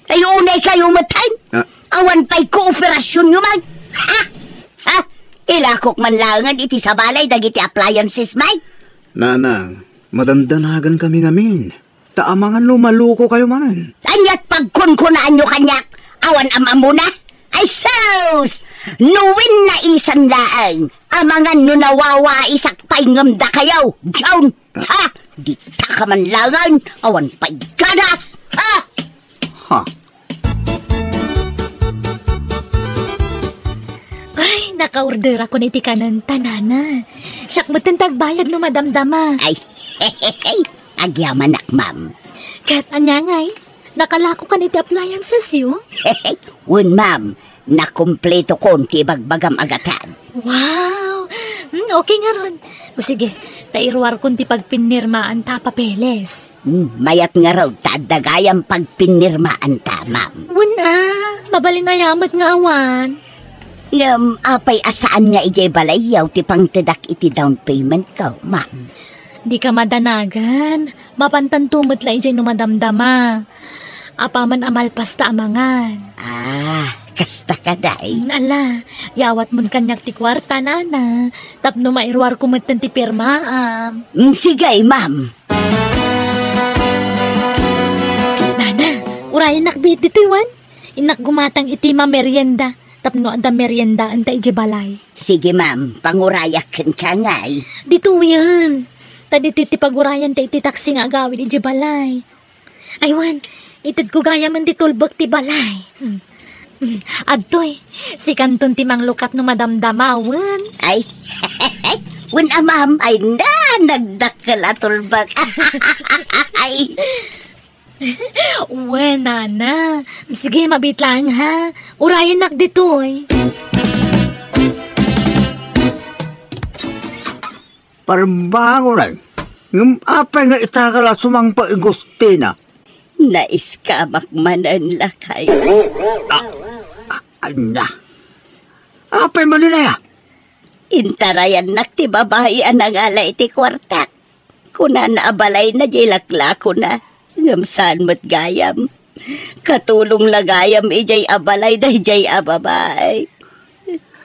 Ay, unay kayo met, ay? Ah. Awan pay kooperasyonyo, May. Ha? Ha? Ilakok man laengen iti sabalay dagiti appliances, May? Nanang, madandanagan kami ngamin. Ta amangan no maloko kayo manen. Aniat pagkunkunaanyo kaniak? Awan am-ammona? Ay, sus! No wen naisan laeng, amangan no nawawaisak pay ngem dakayo, John! Ha? Dita ka man laengen, awan pay gadas! Ha? Ha? Ay, nakaorderakon iti kanen ta, Nana. Siak metten ti agbayad no madamdama. Ay, agyamanak, ma'am. Ket ania ngay? Nakalakokan iti appliances yo? Wen, ma'am. Nakumpletokon ti ibagbagam a gatad. Wow! Hmm, okay ngarud. O sige, ta iruarkon ti pagpinirmaanta a papeles. Hmm, mayat ngarud ta adda gayam pagpinirmaanta, ma'am. Wen a, mabalin aya met nga awan. Ngem, apay a saan nga idiay balayyo ti pangtedak iti down payment ko, ma'am? Dika madanagan. Mapantanto met la idiay no madamdama. Apaman a malpasta a mangan. Ah, kasta kadi. Mm, ala, yawatmon kaniak ti kuarta, nana. Tapno mairuarko metten ti pirmaam. Mm, sige, ma'am. Nana, urayennak biit ditoy, wen? Innak gumatang iti mamerienda. Tapno adda meriendaanta iti balay. Sige, ma'am. Pangurayak kenka ngay. Ditoyen. Ta ditoy ti pagurayanta iti taksi nga agawid iti balay. Ay, wen, itedko gayamen ti tulbek ti balay. Hmm. Hmm. Adtoy, sikanton ti manglukat no madamdamawen. Ay, wen a, ma'am, ay na, nagdakkel a tulbek. Ay. Wen, nana. Sige, mabiit laeng, ha. Urayennak ditoy. Parbangonan. Ngem apay nga itagal a sumangpet ni Gustina? Naiskamak manen, lakay. Ah, ah, ania? Apay manen aya? Intarayannak ti babai a nangala iti kuartak. Kunana a balayna diay laklakona, ngem saan met gayam. Katulong la gayam idiay a balay daydiay a babai.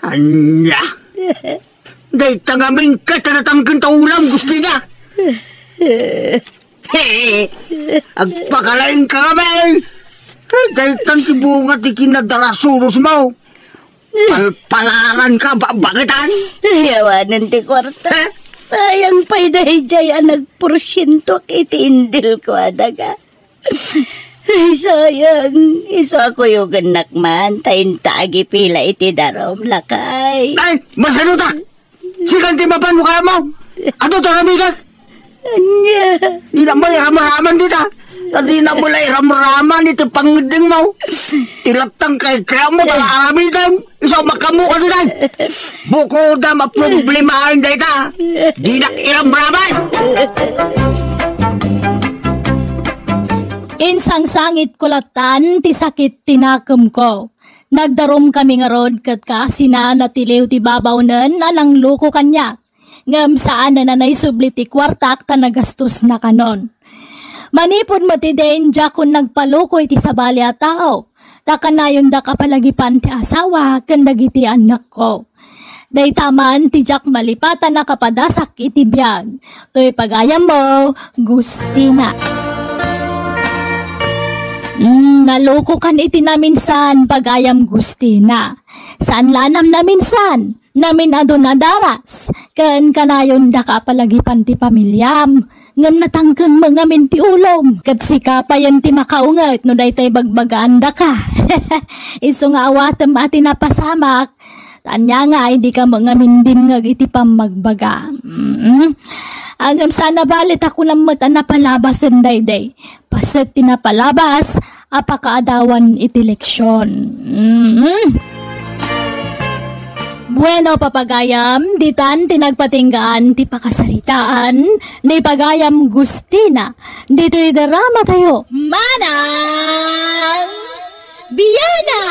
Ania? Dayta ngamin ket a natangken ta ulam, Gustina. He, agpakalaing ka ngamin. Daytan ti bunga ti kinadarasuros mo. Palpalaran ka, ba-, baketan? Yawanen ti kuarta. Eh? Sayang pay daydiay a nagporsientoak iti indil ko a daga. Ay, sayang. Isu a kuyogennak man, ta inta agipila iti darum, lakay. Ay, masano ta? Sikan ti mapan no kayam. Adu ti aramidek. Ania? Dina met iramraman dita. Ta dina met la iramraman iti pangngeddengmo. Ti latta nga kayatmo, para aramidem. Isu a makaammoka ditan. Bukodam a problemaen dayta. Dinak iramraman. Insangsangitko lattan ti sakit ti nakemko. Nagdarumkami ngarud ket kaasina natiliw ti babawnen a nangloko kaniak. Ngem saanen a naisubli ti kuartak ta nagastosnakanon. Manipud met idin, diakon nagpaloko iti sabali a tao, ta kanayondak a palagipan ti asawa ken dagiti annakko. Dayta man ti diak malipatan a kapadasak iti biag. Toy pagayammo, Gustina. Mm, nalokokan iti naminsan, pagayam Gustina. Saan la a naminsan, namin-adu nadaras, ken kanayondak a palagipan ti pamiliam. Ngem natangken met ngamin ti ulom, ket sika payen ti makaunget no daytoy bagbagaandaka. Isu nga awatem a ti napasamak, ta ania nga ay dika met ngamin dimngeg iti pammagbaga. Mm. Ngem saan a bale ta kunam met a napalabasem daydiay. Paset ti napalabas a pakaadawan iti leksion. Mm. Bueno, papagayam, ditan ti nagpatinggaan ti pakasaritaan ni pagayam Gustina ditoy drama tayo. Manang Biana!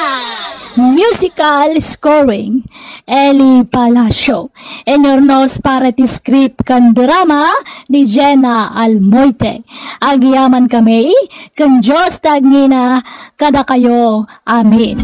Musical scoring, Eli Palacio. Inyurnos para ti script ken drama ni Jenna Almoite. Agyamankami, ken Dios ti agngina kadakayo. Amen.